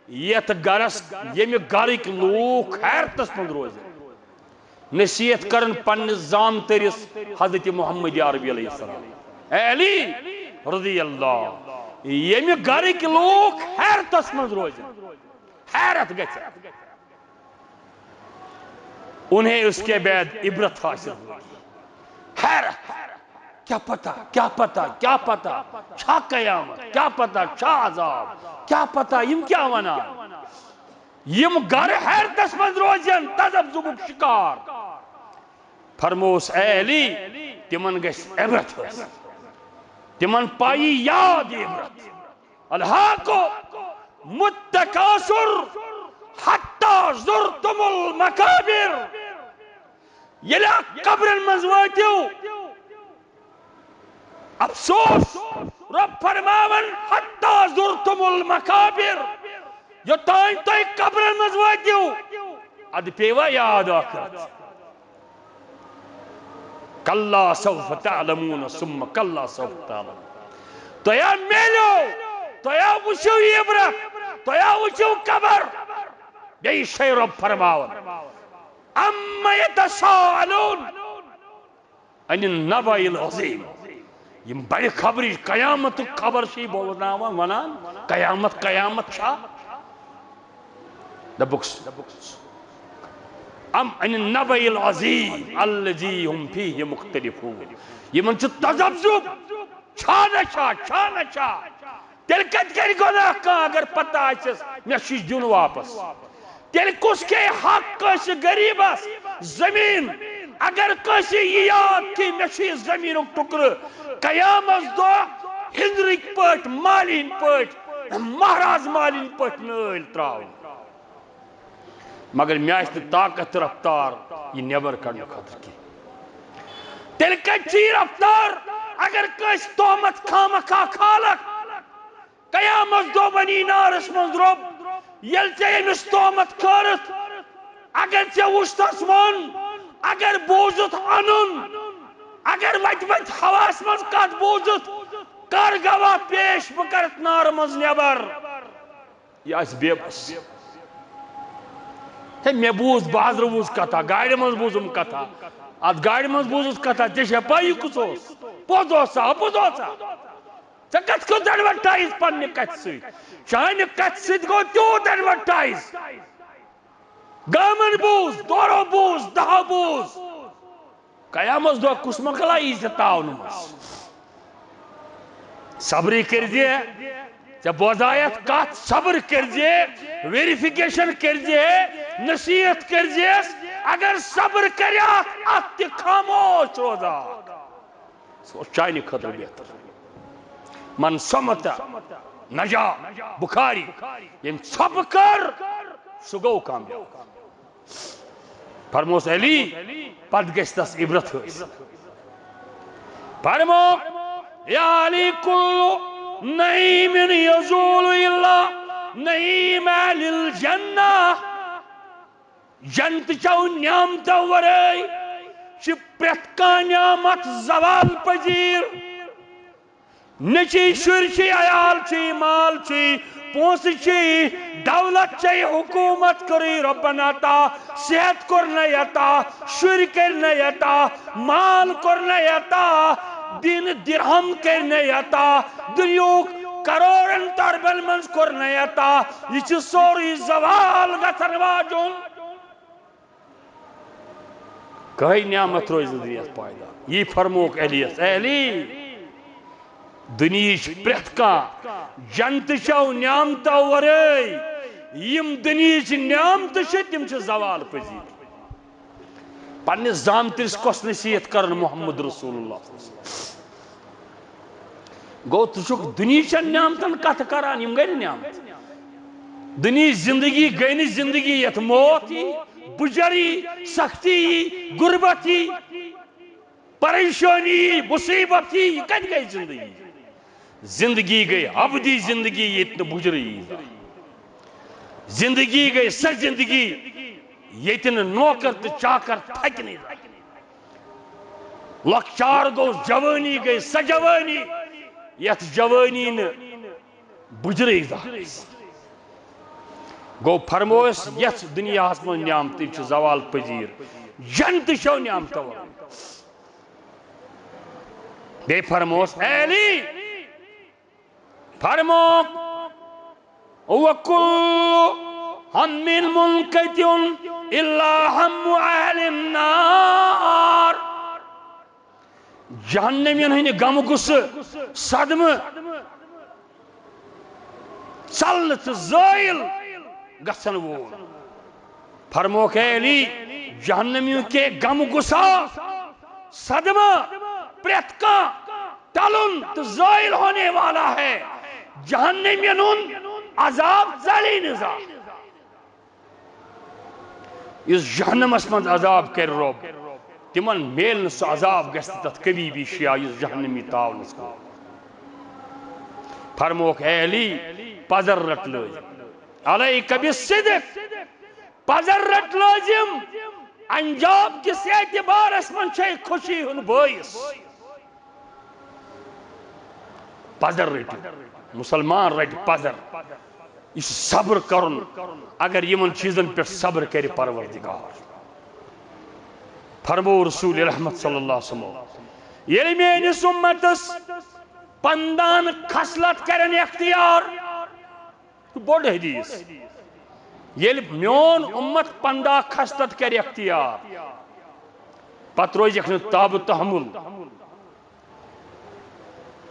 یتھ گرس، ییٚمہِ گرٕکۍ لوٗکھ حیرتس منٛز روزن، نصیحت کرن پننِس زامتٕرِس حضرت محمد عربی علیہ السلام۔ اے علی رضی اللہ، ییٚمہِ گرٕکۍ لوٗکھ حیرتس منٛز روزن، حیرت گژھِ۔ انہیں اس کے بعد عبرت حاصل ہوگی۔ حیرت، کیا پتہ، کیا پتہ، کیا پتہ چھا قیامت، کیا پتہ چھا عذاب، کیا پتہ یِم کیٛاہ ونان۔ یِم گرٕ حیرتس منٛز روزن، تذبذبُک شکار۔ فرموس، اے علی، تِمن گژھِ عبرت حٲصِل، تِمن پایی یاد عبرت۔ الہاکم التکاثر حتی زرتم المقابر۔ ییٚلہِ اَتھ قبرن منٛز وٲتِو، افسوس، رب فرماوان، حتی زرتم المقابر، یوٚتام تُہۍ قبرن منٛز وٲتِو، اَدٕ پیٚیہِ یاد ٲخرت۔ کلا سوف تعلمون ثم کلا سوف تعلمون۔ تۄہہِ ہا میلیو، تۄہہِ ہا وٕچھِو یہِ عبرت، تۄہہِ ہا وٕچھِو قبر۔ بیٚیہِ چھے رۄب فرماوان، عَمَّ يَتَسَاءَلُونَ عَنِ النَّبَإِ الْعَظِيمِ۔ یِم بڑِ خبرٕچ، قیامتُک خبر چھِ یہِ بوزناوان، ونان، قیامت، قیامت چھا؟ دوٚپُکھ، عَمَّ، عَنِ النَّبَإِ الْعَظِيمِ الَّذِي هُمْ فِيهِ مُخْتَلِفُونَ۔ یِمن چھُ تذبذب، چھا نہ چھا، چھا نہ چھا؟ تیٚلہِ کتہِ کرِ گۄناہ کانٛہہ اگر پتہ آسٮ۪س مےٚ چھُ یہِ دیُن واپس؟ تیٚلہِ کُس کھیٚیہِ حق کٲنٛسہِ غریٖبس زٔمیٖن؟ اگر کٲنٛسہِ یہِ یاد کہِ مےٚ چھُ یہِ زٔمیٖنُک ٹُکرٕ قیامس دۄہ ہِنٛدرٕکۍ پٲٹھۍ، مالِنۍ پٲٹھۍ، مہراز مالِنۍ پٲٹھۍ نٲلۍ ترٛاوُن، مگر مےٚ آسہِ نہٕ طاقت تہٕ رفتار یہِ نٮ۪بر کڑنہٕ خٲطرٕ کینٛہہ۔ تیٚلہِ کتہِ چھِ یہِ رفتار؟ اگر کٲنٛسہِ تہمت خامخا کھالکھ، قیامت دۄہ ونی نارس منٛز رۄب، ییٚلہِ ژےٚ أمِس تہمت کھٲرٕتھ، اگر ژےٚ وُچھتس ووٚن، اگر بوٗزُتھ انُن، اگر وتہِ وتہِ ہوہس منٛز کتھ بوٗزُتھ، کر گواہ پیش، بہٕ کرتھ نارٕ منٛز نٮ۪بر۔ یہِ آسہِ بے بس۔ ہے، مےٚ بوٗز، بازرٕ بوٗز کتھا، گاڑِ منٛز بوٗزُم کتھا، اتھ گاڑِ منٛز بوٗزُس کتھا، ژےٚ چھےٚ پَے یہِ کُس اوس؟ پوٚز اوسا، اَپُز اوسا؟ ژےٚ کتھ کٔر advertise پننہِ کتھِ سۭتۍ؟ چانہِ کتھِ سۭتۍ گوٚو تیوٗت advertise۔ گامن بوٗز، دورو بوٗز، دہو بوٗز۔ قیامس دۄہ کُس مۄکلایہِ ژےٚ تاونہٕ منٛز؟ صبرٕے کٔرزِ۔ ژےٚ بوزایتھ کتھ، صبر کٔرزِ، ویریفکیشن کٔرزِ، نصیحت کٔرزِس۔ اگر صبر کریکھ، اتھ تہِ خاموش روزان۔ سُہ اوس چانہِ خٲطرٕ بہتر۔ من صمت نجا، بخاری، ییٚمۍ ژھۄپہٕ کٔر، سُہ گوٚو کامیاب۔ فرموس علی، پتہٕ گژھِ تس عبرت حٲصِل۔ فرمو، یا علی، کل نعیم یزول الا نعیم اہل الجنہ۔ جنت چو نعمتو ورٲے چھِ پرٛٮ۪تھ کانٛہہ نعمت زوال پذیر۔ نیٚچی، شُرۍ چھِ، عیال چھِ، مال چھِ، پونٛسہٕ چھِ، دولت چھِ، حکومت کٔرٕے رۄبن عطا، صحت کوٚر نَے عطا، شُرۍ کٔرۍ نَے عطا، مال کوٚر نَے عطا، دین درہم کٔرۍ نَے عطا، دُنیہُک کرورن تربن منٛز کوٚر نَے عطا۔ یہِ چھُ سورُے زوال گژھن واجُن۔ کٕہٕے نعمت روزِ نہٕ دُنیاہَس پایدار۔ یی فرمووُکھ علیَس، "اے علی، دُنیہٕچ پرٛٮ۪تھ کانٛہہ جنتہٕ چٮ۪و نعمتو ورٲے، یِم دُنیہٕچ نعمتہٕ چھِ، تِم چھِ زوال پذیر۔" پننِس زامتٕرِس کۄس نصیحت کرن محمد رسول اللہ؟ گوٚو، ژٕ چھُکھ دُنیہٕچن نعمتن کتھ کران، یِم گٔے نہٕ نعمت۔ دُنیہٕچ زندگی گٔے نہٕ زندگی، یتھ موت یی، بُجر یی، سختی یی، غربت یی، پریشانی یی، مصیبت یی، یہِ کتہِ گٔے زندگی؟ زندگی گٔے ابدی زندگی، ییٚتہِ نہٕ بُجرٕے یی۔ زندگی گٔے سۄ زندگی، ییٚتہِ نہٕ نوکر تہٕ چاکر تھکہِ نہٕ۔ لۄکچار گوٚو، جوٲنی گٔے سۄ جوٲنی، یتھ جوٲنی نہٕ بُجرٕے زانٛہہ۔ گوٚو، فرمووُس، یتھ دُنیاہس منٛز نعمتہٕ چھِ زوال پذیر، جنتہٕ چھو نعمتو۔ بیٚیہِ فرمووُس، اے علی، فرمووُکھ، وَكُلُّ هَمٍّ مُنْقَطِعٌ إِلَّا هَمَّ أَهْلِ النَّارِ۔ جہنمین ہٕنٛدِ غمہٕ غصہٕ، صدمہٕ، ژلنہٕ تہٕ زٲیِل گژھن وول۔ فرمووُکھ، اے علی، جہنمیوں کے غم غصہ، صدمہ، پرٛٮ۪تھ کانٛہہ ٹلُن تہٕ زٲیِل ہونے والا ہے۔ جہنمین ہُنٛد عذاب ژلی نہٕ زانٛہہ۔ یُس جہنمس منٛز عذاب کرِ رۄب، تِمن میلہِ نہٕ سُہ عذاب، گژھِ نہٕ تتھ کبھی بھی شیعہ یُس جہنمی تاونس گوٚو۔ فرمووُکھ، اے علی، پزر رٹ لٲزم، علیک بالصدق، پزر رٹ لٲزم، انجام کِس اعتبارس منٛز چھے خوشی ہُنٛد بٲعث۔ پزر رٔٹِو، مسلمان رٹہِ پزر۔ یہِ چھُ صبر کرُن۔ اگر یِمن چیٖزن پٮ۪ٹھ صبر کرِ پروردگار، فرموو رسول رحمت صلی اللہ علیہ وسلم، ییٚلہِ میٲنِس اُمتس پندہن خصلت کرن اختیار، بوٚڑ حدیث، ییٚلہِ میون اُمت پندہ خصلت کرِ اختیار، پتہٕ روزٮ۪کھ نہٕ تاب و تحمل،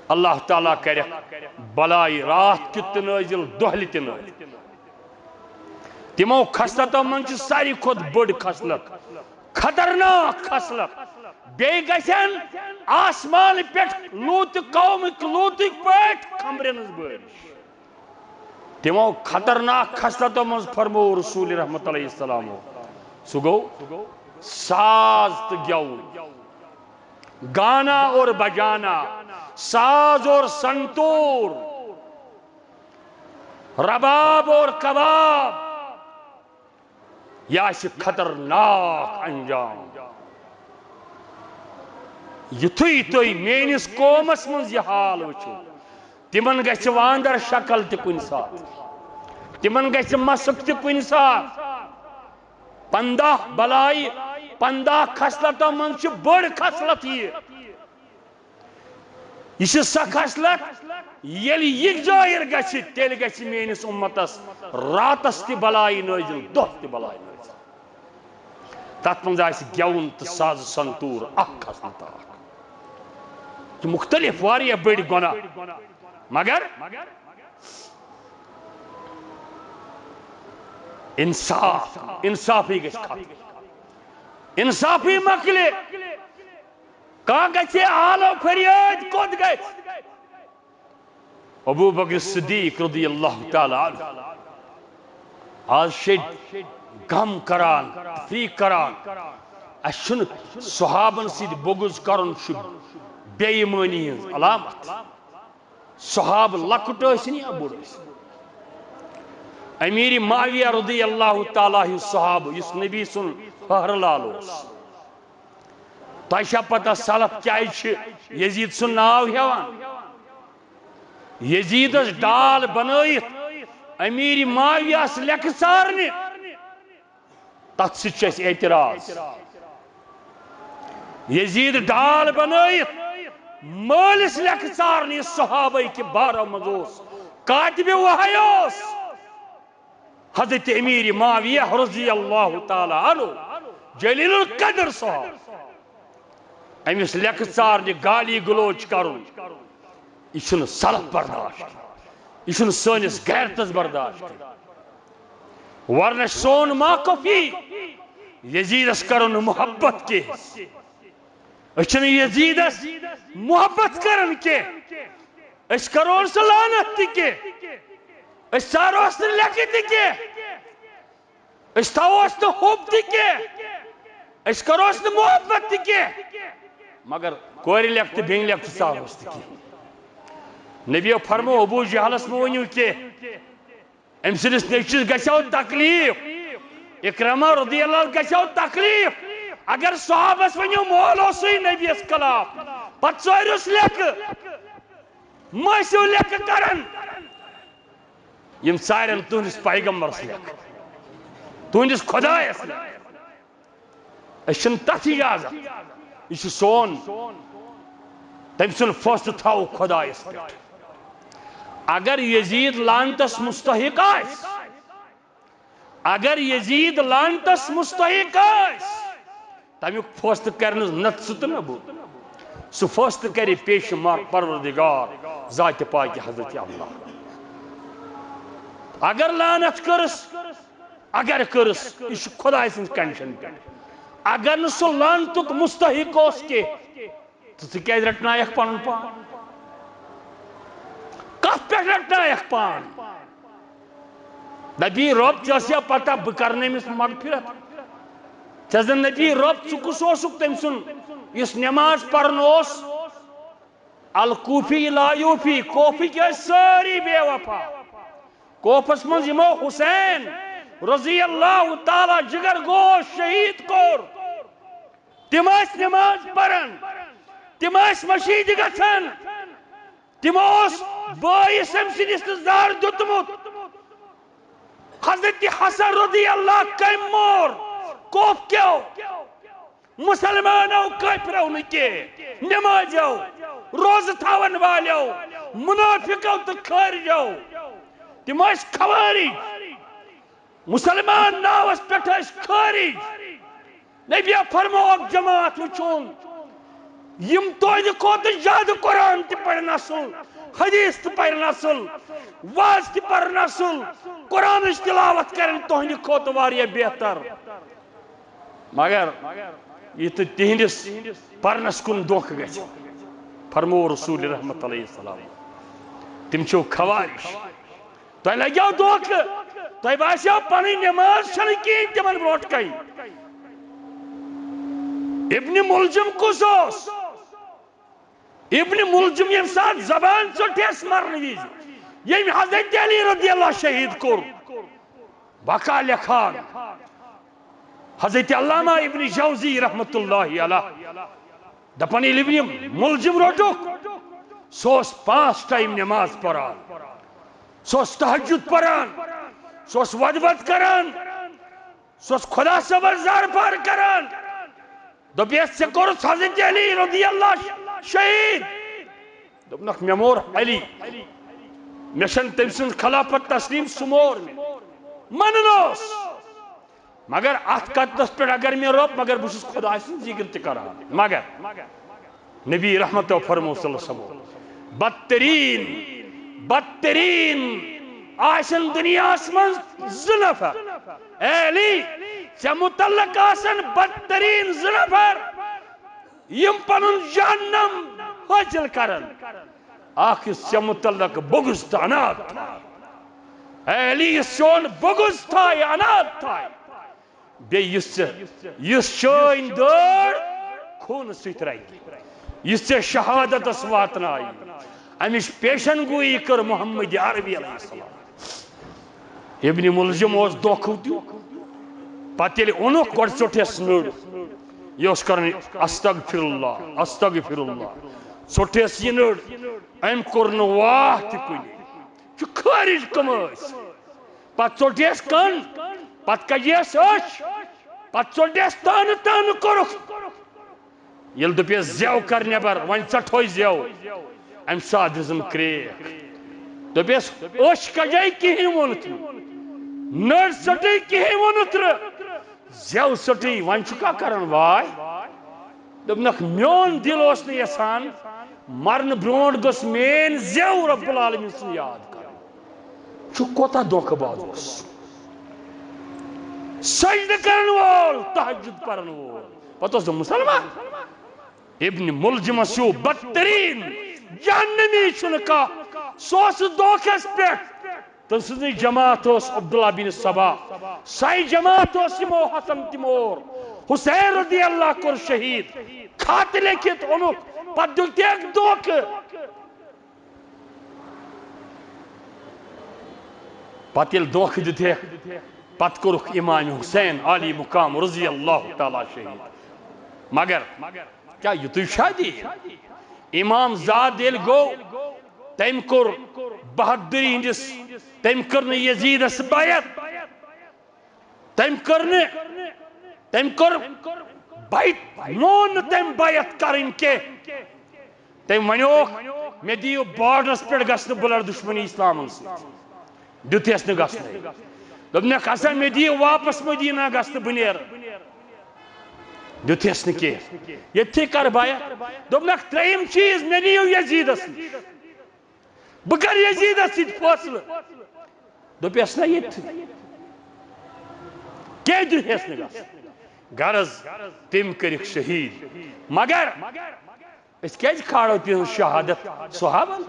اللہ تعالیٰ کرٮ۪کھ بلاے راتھ کیُت تہِ نٲزِل، دۄہلہِ تہِ نٲزِل۔ تِمو خصلتو منٛز چھِ ساروی کھۄتہٕ بٔڑ خصلت، خطرناک خصلت۔ بیٚیہِ گژھن آسمان پٮ۪ٹھ لوٗطہٕ قومٕکۍ لوٗطٕکۍ پٲٹھۍ کھمبرٮ۪ن ہٕنٛز بٲرِش۔ تِمو خطرناک خصلتو منٛز فرموو رسول رحمت علیہ السلامو، سُہ گوٚو ساز تہٕ گٮ۪وُن، گانا اور بجانا، ساز اور سنتور، رباب اور کباب۔ یہِ آسہِ خطرناک انجام۔ یُتھُے تُہۍ میٲنِس قومس منٛز یہِ حال وٕچھِو، تِمن گژھِ واندر شکل تہِ کُنہِ ساتہٕ، تِمن گژھِ مسخ تہِ کُنہِ ساتہٕ۔ پندہ بلاے، پندہ خصلتو منٛز چھِ بٔڑ خصلت یہِ۔ یہِ چھِ سۄ خصلت، ییٚلہِ یہِ ظٲہِر گژھِ، تیٚلہِ گژھِ میٲنِس اُمتس راتس تہِ بلاے نٲزِل، دۄہ تہِ بلاے نٲزِل۔ تتھ منٛز آسہِ گٮ۪وُن تہٕ ساز سنتور اکھ خصلت اکھ۔ یہِ مُختٔلِف واریاہ بٔڑۍ گۄناہ، مگر انصاف، انصافی گژھِ ختم۔ انصافی مۄکلہِ۔ کانٛہہ گژھِ حالو فریاد کوٚت گژھِ؟ ابو بکر صدیق رضی اللہ تعالیٰ عنہ۔ آز چھِ غم کران، تفریق کران۔ اَسہِ چھُنہٕ صحابن سۭتۍ بغض کرُن، چھُ بے ایمٲنی ہٕنٛز علامت۔ صحابہٕ لۄکُٹ ٲسِن یا بوٚڑ ٲسِن۔ امیر معاویہ رضی اللہ تعالیٰ ہُنٛد صحابہٕ، یُس نبی سُنٛد فہر لال اوس۔ تۄہہِ چھا پتہ سلف کیازِ چھِ یزید سُنٛد ناو ہٮ۪وان؟ یزیدس ڈال بنٲیِتھ امیر معاویہس لیکھٕ ژارنہِ، تتھ سۭتۍ چھُ اَسہِ اعتراض۔ یزید ڈال بنٲیِتھ مٲلِس لیکھٕ ژارنہِ، یُس صحابہ کہِ بارہ منٛز اوس، کاتبِ وحی اوس۔ حضرت امیر معاویہ رضی اللہ تعالیٰ عنہ، جلیل القدر صاحب، أمِس لیکھٕ ژارنہِ گالی گلوچ کرُن، یہِ چھُنہٕ سلف برداشت، یہِ چھُنہٕ سٲنِس غیرتس برداشت۔ ورنہ سون موقف یی یزیدس کرو نہٕ محبت کینٛہہ۔ أسۍ چھِنہٕ یزیدس محبت کران کینٛہہ۔ أسۍ کرو نہٕ سُہ لعنت تہِ کینٛہہ۔ أسۍ ژاروس نہٕ لیکھِتھ تہِ کینٛہہ۔ أسۍ تھاووس نہٕ حب تہِ کینٛہہ۔ أسۍ کروس نہٕ محبت تہِ کینٛہہ۔ مگر کورِ لیکھتہٕ بیٚنہِ لیکھتہٕ ژاروس تہِ کینٛہہ۔ نبیو فرمو، ابو جہلس مہ ؤنِو کینٛہہ۔ أمۍ سٕنٛدِس نیٚچوِس گژھیو تکلیف، اکرمہ رضی اللہ عنہ گژھیو تکلیف۔ اگر صحابس ؤنِو مول اوسُے نبیس خلاف، پتہٕ ژٲرِس لیکھٕ، مہ ٲسِو لیکھٕ کران۔ یِم ژارن تُہنٛدِس پیغمبرس لیکھٕ، تُہنٛدِس خۄدایس لیکھٕ۔ أسۍ چھِنہٕ تَتھ اجازت۔ یہِ چھُ سون۔ تٔمۍ سُنٛد فٲصلہٕ تھاوو خۄدایَس پٮ۪ٹھ۔ اگر یزید لعنتس مستحق آسہِ، اگر یزید لعنتس مستحق آسہِ، تَمیُک فٲصلہٕ کرِ نہٕ نہ ژٕ تہٕ نہ بہٕ۔ سُہ فٲصلہٕ کرِ پیش مار پروردگار ذاتِ پاکِ حضرت اللہ۔ اگر لعنت کٔرٕس، اگر کٔرٕس، یہِ چھُ خۄداے سٕنٛز کنڈیشن پٮ۪ٹھ۔ اگر نہٕ سُہ لعنتُک مستحق اوس کینٛہہ، تہٕ ژٕ کیازِ رٹنایکھ پنُن پان؟ کتھ پٮ۪ٹھ رٹنایکھ پان؟ نبی رب، ژےٚ ٲسیا پتہ بہٕ کرنہٕ أمِس مغفرت؟ ژےٚ زن نبی رب، ژٕ کُس اوسُکھ تٔمۍ سُنٛد یُس نماز پران اوس؟ الکوفی لا یوفی، کوفٕکۍ ٲسۍ سٲری بے وفا۔ کوفس منٛز یِمو حسین رضی اللہ تعالیٰ جگر گوش شہید کوٚر، تِم ٲسۍ نماز پران، تِم ٲسۍ مشیٖدِ گژھان، تِمو اوس بٲیِس أمۍ سٕنٛدِس تہٕ زر دیُتمُت۔ حضرت حسن رضی اللہ کٔمۍ مور؟ کوف کیو، مسلمانو، کٲفرو نہٕ کینٛہہ، نمازیو، روزٕ تھاون والیو، منافقو تہٕ خٲرجو۔ تِم ٲسۍ خوارج، مسلمان ناوس پٮ۪ٹھ ٲسۍ خٲرج۔ نبی فرموو، اکھ جماعت وٕچھُن، یِم تُہنٛدِ کھۄتہٕ زیادٕ قرآن تہِ پرن اصل، حدیث تہِ پرن اصل، واز تہِ پرن اصل، قرآنٕچ تلاوت کرن تُہنٛدِ کھۄتہٕ واریاہ بہتر۔ مگر یہِ تہٕ تِہنٛدِس پرنس کُن دھوکہٕ گژھِ، فرموو رسول رحمت علیہ السلام، تِم چھِو خوارج۔ تۄہہِ لگیو دھوکہٕ، تۄہہِ باسیو پنٕنۍ نماز چھنہٕ کِہیٖنۍ تِمن برونٛٹھ کنہِ۔ ابن ملجم کُس اوس؟ ابن ملجم ییٚمہِ ساتہٕ زبان ژٔٹھس مرنہٕ وِزِ، ییٚمۍ حضرت علی رضی اللہ شہید کوٚر، بقا لیکھان حضرت علامہ ابن جوزی رحمت اللہ علیہ، دپان ییٚلہِ ابن ملجم روٚٹُکھ، سُہ اوس پانٛژھ ٹایم نماز پران، سُہ اوس تہجد پران، سُہ اوس وۄدٕ وۄدٕ کران، سُہ اوس خدا صٲبس زارٕ پار کران۔ دوٚپیس، "ژےٚ کوٚرُتھ حضرت علی رضی اللہ شہید؟" دوٚپنکھ، "مےٚ مور علی، مےٚ چھَنہٕ تٔمۍ سٕنٛز خلافت تسلیم، سُہ مور مےٚ۔" منُن اوس، مگر اتھ قتلس پٮ۪ٹھ اگر مےٚ رۄب، مگر بہٕ چھُس خداے سُنٛد ذکر تہِ کران۔ مگر نبی رحمتو فرمو صلی اللہ علیہ وسلم، بدترین، بدترین آسن دنیاہس منٛز زٕ نفر۔ اے علی، ژےٚ متعلق آسن بدترین زٕ نفر، یِم پنُن جہنم حٲصِل کرن۔ اکھ یُس ژےٚ متعلق بغض تہٕ عناد تھایہِ۔ اے علی، یُس چون بغض تھایہِ، عناد تھایہِ۔ بیٚیہِ یُس ژےٚ، یُس چٲنۍ دٲر خوٗنہٕ سۭتۍ رنگہِ، یُس ژےٚ شہادتس واتنایہِ، امِچ پیشن گویی کٔر محمد عربی علیہ السلام۔ ابن ملجم اوس دھوکہٕ دیُن۔ پتہٕ ییٚلہِ اوٚنُکھ، گۄڈٕ ژوٚٹھس نٔر۔ یہِ اوس کران، "استغفر اللہ، استغفر اللہ۔" ژوٚٹھس یہِ نٔر، أمۍ کوٚر نہٕ واہ تہِ کُنہِ۔ چھُ خٲرج کم ٲسۍ۔ پتہٕ ژوٚٹھس کن، پتہٕ کجیس أچھ، پتہٕ ژوٚٹھس تانہٕ تانہٕ کوٚرُکھ۔ ییٚلہِ دوٚپیس، "زٮ۪و کر نٮ۪بر، وۄنۍ ژٹہوے زٮ۪و"، امہِ ساتہٕ دِژٕن کرٛیک۔ دوٚپیس، "أچھ کجے کِہیٖنۍ ووٚنُتھ نہٕ، نٔر ژٔٹٕے کِہیٖنۍ ووٚنُتھ نہٕ، زٮ۪و ژٔٹٕے، وۄنۍ چھُکھا کران واے؟" دوٚپنکھ، "میون دِل اوس نہٕ یژھان مرنہٕ برونٛٹھ گٔژھ میٲنۍ زٮ۪و رب العالمین سٕنٛز یاد کرٕنۍ۔" چھُ کوتاہ دھوکہٕ باز اوس۔ سجدٕ کرن وول، تہجد پرن وول، پتہٕ اوس نہٕ مسلمان۔ ابن ملجمس ہیوٗ بدترین جہنمی چھُنہٕ کانٛہہ۔ سُہ اوس دھوکھس پٮ۪ٹھ۔ تٔمۍ سٕنٛزٕے جماعت اوس عبداللہ بن سبا۔ سۄے جماعت اوس یِمو حسن تہِ مور۔ حسین رضی اللہ کوٚر شہید۔ خط لیکھِتھ اوٚنُکھ، پتہٕ دیُت تہِ اکھ دھوکہٕ۔ پتہٕ ییٚلہِ دھوکہٕ دیُت ہیکھ، پتہٕ کوٚرُکھ امام حسین عالی مقام رضی اللہ تعالیٰ شہید۔ مگر کیا یُتُے چھا دین؟ امام زاد ییٚلہِ گوٚو، تٔمۍ کوٚر بہادری ہٕنٛدِس، تٔمۍ کٔر نہٕ یزیدس بیعت۔ تٔمۍ کٔر نہٕ، تٔمۍ کوٚر بیعت، مون نہٕ تٔمۍ بیعت کرٕنۍ کینٛہہ۔ تٔمۍ ونیوکھ، "مےٚ دِیِو borderس پٮ۪ٹھ گژھنہٕ، بہٕ لڑٕ دشمنی اسلامن سۭتۍ۔" دیُت یس نہٕ گژھنَے۔ دوٚپنکھ، "ہسا مےٚ دِیِو واپس مدینہ گژھنہٕ، بہٕ نیرٕ۔" دیُت یس نہٕ کینٛہہ۔ ییٚتھی کر بیعت۔ دوٚپنکھ، "ترٛیٚیِم چیٖز، مےٚ نِیِو یزیدس نِش۔ بہٕ کرٕ یزیدس سۭتۍ فٲصلہٕ۔" دوٚپیس، "نہ، ییٚتھی۔" کیٛازِ دیُت یس نہٕ گژھنہٕ؟ غرض، تٔمۍ کٔرِکھ شہید۔ مگر أسۍ کیٛازِ کھالو تِہنٛز شہادت صحابن؟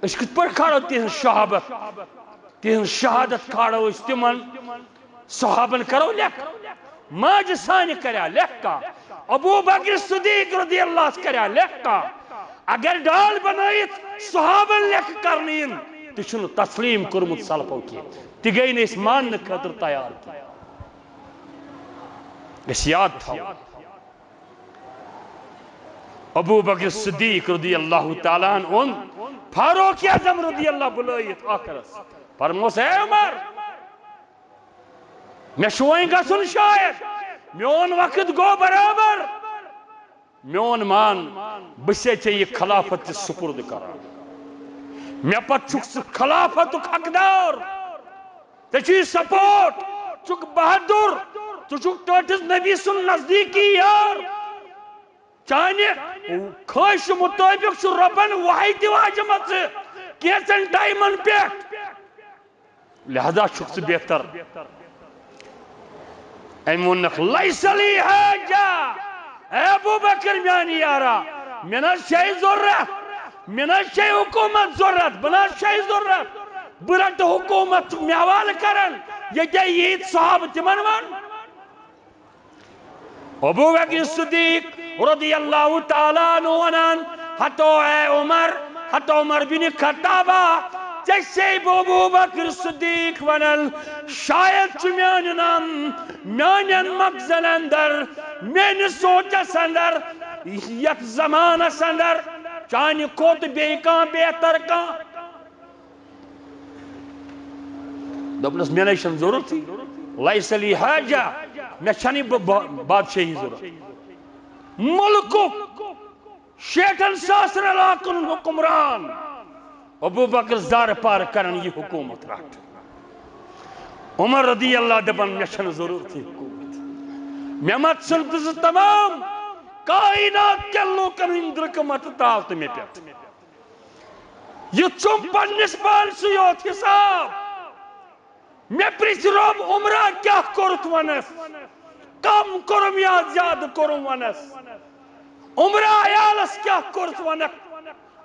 أسۍ کِتھ پٲٹھۍ کھالو تِہنٛز شہادت؟ تِہنٛز شہادت کھالو أسۍ تِمن صحابن، کرو لیکھ۔ ماجہِ سانہِ کریا لیکھ کانٛہہ؟ ابو بکر صدیق رضی اللہ کریا لیکھ کانٛہہ؟ اگر ڈال بنٲیِتھ صحابن لیکھ کرنہٕ یِن، تہِ چھُنہٕ تسلیم کوٚرمُت سلفو کینٛہہ، تہِ گٔے نہٕ أسۍ ماننہٕ خٲطرٕ تیار کینٛہہ۔ أسۍ یاد تھاوو۔ ابو بکر صدیق رضی اللہ تعالیٰ عنہ اوٚن فاروق اعظم رضی اللہ بُلٲیِتھ ٲخرس۔ فرموس، "اے عمر، مےٚ چھُ وۄنۍ گژھُن شاید، میون وقت گوٚو برابر۔ میون مان، بہٕ چھسے ژےٚ یہِ خلافت تہِ سپرد کران۔ مےٚ پتہٕ چھُکھ ژٕ خلافتُک حقدار۔ ژےٚ چھُے سپورٹ، ژٕ چھُکھ بہادُر، ژٕ چھُکھ ٹٲٹھِس نبی سُنٛد نزدیٖکی یار۔ چانہِ خٲہِشہِ مُطٲبِق چھُ رۄبن وحی تہِ واجمٕژ کینٛژن ٹایمن پٮ۪ٹھ۔ لہذا چھُکھ ژٕ بہتر۔ أمۍ ووٚننکھ، "لیس لی حاجہ، اے ابو بکر میانہِ یارا، مےٚ نہ حظ چھے ضروٗرت، مےٚ نہ حظ چھے حکوٗمت ضروٗرت، بہٕ نہ حظ چھے ضروٗرت، بہٕ رٹہٕ حکوٗمت، ژٕ مےٚ حوالہٕ کرن، ییٚتہِ ییٖتۍ صحابہٕ تِمن وَن۔" ابو بکر صدیق رضی اللہ تعالیٰ عنہ ونان، ہتو اے عمر، ہتو عمر بن خطابہ، ژےٚ چھے بہٕ ابو بکر صدیق ونان، شاید چھُ میانہِ نام، میانٮ۪ن مقصدن اندر، میٲنِس سونچس اندر، یتھ زمانس اندر چانہِ کھۄتہٕ بیٚیہِ کانٛہہ بہتر کانٛہہ۔ دوٚپنَس، "مےٚ نَے چھَنہٕ ضروٗرتٕے، لیس لی حاجہ، مےٚ چھَنہٕ یہِ ب-، ب-، بادشاہی ضروٗرت۔" مُلکُک شیٹھن ساسن علاقن ہُنٛد حکمران ابو بکر زارٕ پار کران یہِ حکوٗمت رٹھ۔ عمر رضی اللہ دپان، "مےٚ چھَنہٕ ضروٗرتٕے حکوٗمت، مےٚ مت ژھٕن تہٕ زٕ تمام کائنات کٮ۪ن لوٗکن ہٕنٛدۍ درٛکہٕ مت ترٛاو تہٕ مےٚ پٮ۪ٹھ۔" یہِ ژھُن پننِس پانسٕے یوت حساب۔ مےٚ پرژھ رۄب، عمرہ کیٛاہ کوٚرُتھ ونس؟ کم کوٚرُم یا زیادٕ کوٚرُم ونس؟ عمرہ عیالس کیٛاہ کوٚرُتھ ونکھ؟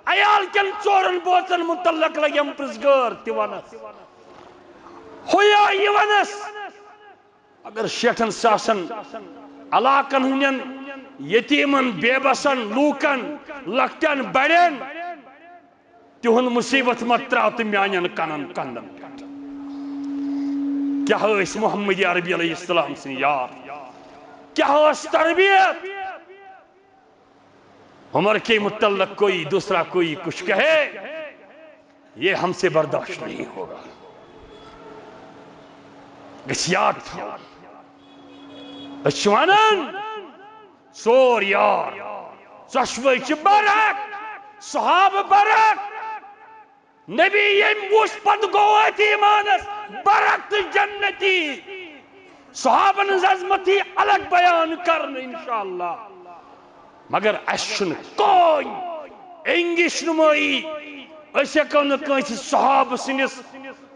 عیال کٮ۪ن ژورن بٲژن متعلق لگیم پرژھ گٲر تہِ ونس۔ ہُہ یا یہِ ونس۔ اگر شیٹھن ساسن علاقن ہٕنٛدٮ۪ن یتیمن، بے بسن لوٗکن، لۄکٹٮ۪ن بڑٮ۪ن، تِہُنٛد مصیبت مت ترٛاو تہٕ میانٮ۪ن کنن کندن پٮ۪ٹھ۔ کیٛاہ ٲسۍ محمد عربی علیہ السلام سٕنٛدۍ یار؟ کیٛاہ ٲس تربیت؟ عمر کے متعلق کوئی دوسرا کوئی کچھ کہے، یہ ہم سے برداشت نہیں ہوگا۔ گژھِ یاد تھاوُن۔ أسۍ چھِ وَنان، ژور یار، ژۄشوَے چھِ برحق، صحابہٕ برحق۔ نبی ییٚمۍ وُچھ، پتہٕ گوٚو أتھۍ ایمانس برحق تہٕ جنتی۔ صحابن ہٕنٛز عظمت یی الگ بیان کرنہٕ، انشاءاللہ۔ مگر اسہِ چھُنہٕ کٕہٕنۍ انگِش نُمٲیی۔ أسۍ ہٮ۪کو نہٕ کٲنٛسہِ صحابہٕ سٕنٛدِس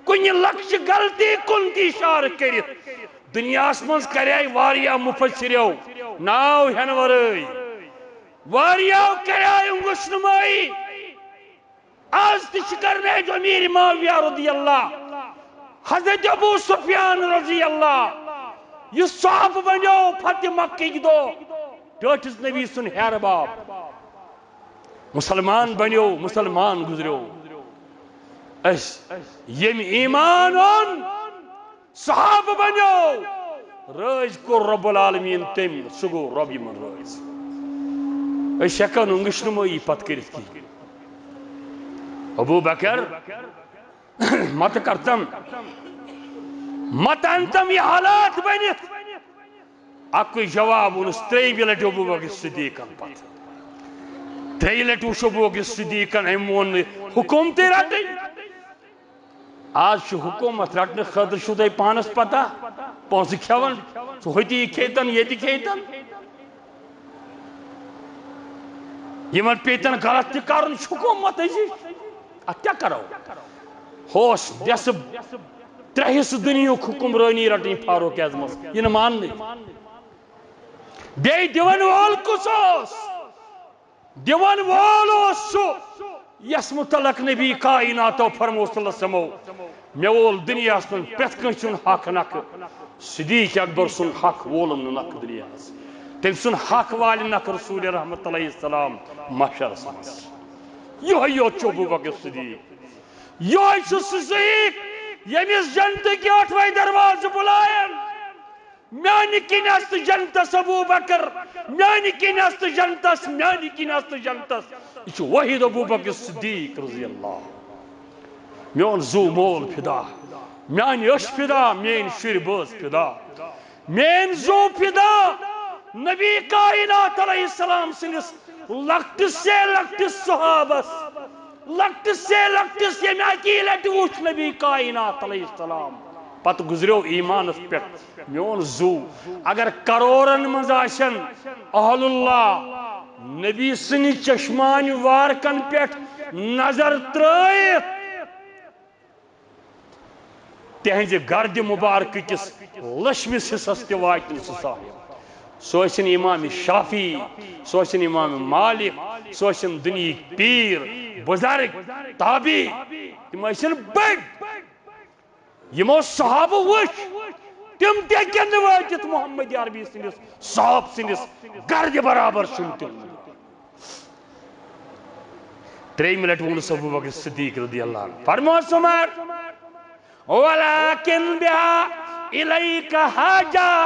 کُنہِ لۄکچہِ غلطی کُن تہِ اشارٕ کٔرِتھ۔ دُنیاہس منٛز کریے واریاہ مفسرو ناو ہٮ۪نہٕ ورٲے۔ واریاہو کریے انگُش نُمٲیی۔ آز تہِ چھِ کرنے جو امیر معاویہ رضی اللہ، حضرت ابو سفیان رضی اللہ، یُس صحابہٕ بنیو فتح مکہ کہِ دۄہ، ٹٲٹھِس نبی سُنٛد ہیرٕ باب۔ مسلمان بنیو، مسلمان گزریو۔ أسۍ ییٚمۍ ایمان اوٚن، صحابہٕ بنیو، رٲضۍ کوٚر رب العالمین تٔمۍ، سُہ گوٚو رب یِمن رٲضۍ۔ أسۍ ہٮ۪کو نہٕ وٕچھنہٕ مٲیی پتہٕ کٔرِتھ کِہیٖنۍ۔ ابو بکر مت کرتم، مت انتم یہِ حالات بٔنِتھ۔ اکُے جواب ووٚنُس ترٛیٚیہِ لٹہِ ابو بکر صدیقن پتہٕ۔ ترٛیٚیہِ لٹہِ وُچھ ابو بکر صدیقن، أمۍ ووٚن نہٕ حکومتٕے رٹٕنۍ۔ آز چھُ حکومت رٹنہٕ خٲطرٕ، چھُو تۄہہِ پانس پتہ، پونٛسہٕ کھٮ۪وان، سُہ ہوٚتہِ یہِ کھیٚتن، ییٚتہِ کھیٚتن۔ یِمن پیٚتن غلط تہِ کرُن، چھُ حکومت أزِچ۔ اتھ کیٛاہ کرو؟ ہوس دٮ۪سہٕ ترٛےٚ حصہٕ دُنیہُک حکمرٲنی رٹٕنۍ فاروق اعظمس، یہِ نہٕ ماننٕے۔ بیٚیہِ دِوَن وول کُس اوس؟ دِوَن وول اوس سُہ، یَس مُتعلق نبی کائناتو فرموو صلی اللہ علیہ وسلمو، "مےٚ وول دُنیاہَس منٛز پرٛٮ۪تھ کٲنٛسہِ ہُنٛد حق نکھٕ، صدیق اکبر سُنٛد حق وولُم نہٕ نکھٕ دُنیاہَس۔ تٔمۍ سُنٛد حق والہِ نکھٕ رسول رحمت علیہ السلام محشرَس منٛز۔" یِہوٚے یوت چھُ ابو بکر صدیق۔ یِہوٚے چھُ سُہ صدیق، ییٚمِس جنتٕکۍ ٲٹھوَے دروازٕ بُلایَن۔ میانہِ کِنۍ آسہِ تہٕ جنتس ابو بکر، میانہِ کِنۍ آسہِ تہٕ جنتس، میانہِ کِنۍ آسہِ تہٕ جنتس۔ یہِ چھُ وحید ابو بکر صدیق رضی اللہ۔ میون زُو مول فدا، میانہِ أچھ فدا، میٲنۍ شُرۍ بٲژ فدا، میٲنۍ زُو فدا، نبی کائنات علیہ السلام سٕنٛدِس لۄکٹِس سے لۄکٹِس صحابس، لۄکٹِس سے لۄکٹِس ییٚمہِ اکی لٹہِ وُچھ نبی کائنات علیہ السلام، پتہٕ گُزریو ایمانس پٮ۪ٹھ۔ میون زُو، اگر کرورن منٛز آسن اہل اللہ، نبی سٕنٛدِ چشمانہِ وارکن پٮ۪ٹھ نظر ترٲیِتھ، تِہنٛزِ گردِ مُبارکہٕ کِس لٔچھمِس حصس تہِ واتہِ نہٕ سُہ صاحب۔ سُہ ٲسِن امام شافعی، سُہ ٲسِن امام مالک، سُہ ٲسِن دُنیہٕکۍ پیٖر، بُزرگ، تابعی، تِم ٲسِن بٔڑۍ۔ یِمو صحابہٕ وٕچھ، تِم تہِ ہیٚکن نہٕ وٲتِتھ محمد عربی سٕنٛدِس صاحب سٕنٛدِس گردِ برابر چھُنہٕ تِم۔ ترٛیٚیِمہِ لٹہِ ووٚنُس ابو بکر صدیق رضی اللہ عنہ، فرموس عمر، "ولكن بها إليك حاجة"،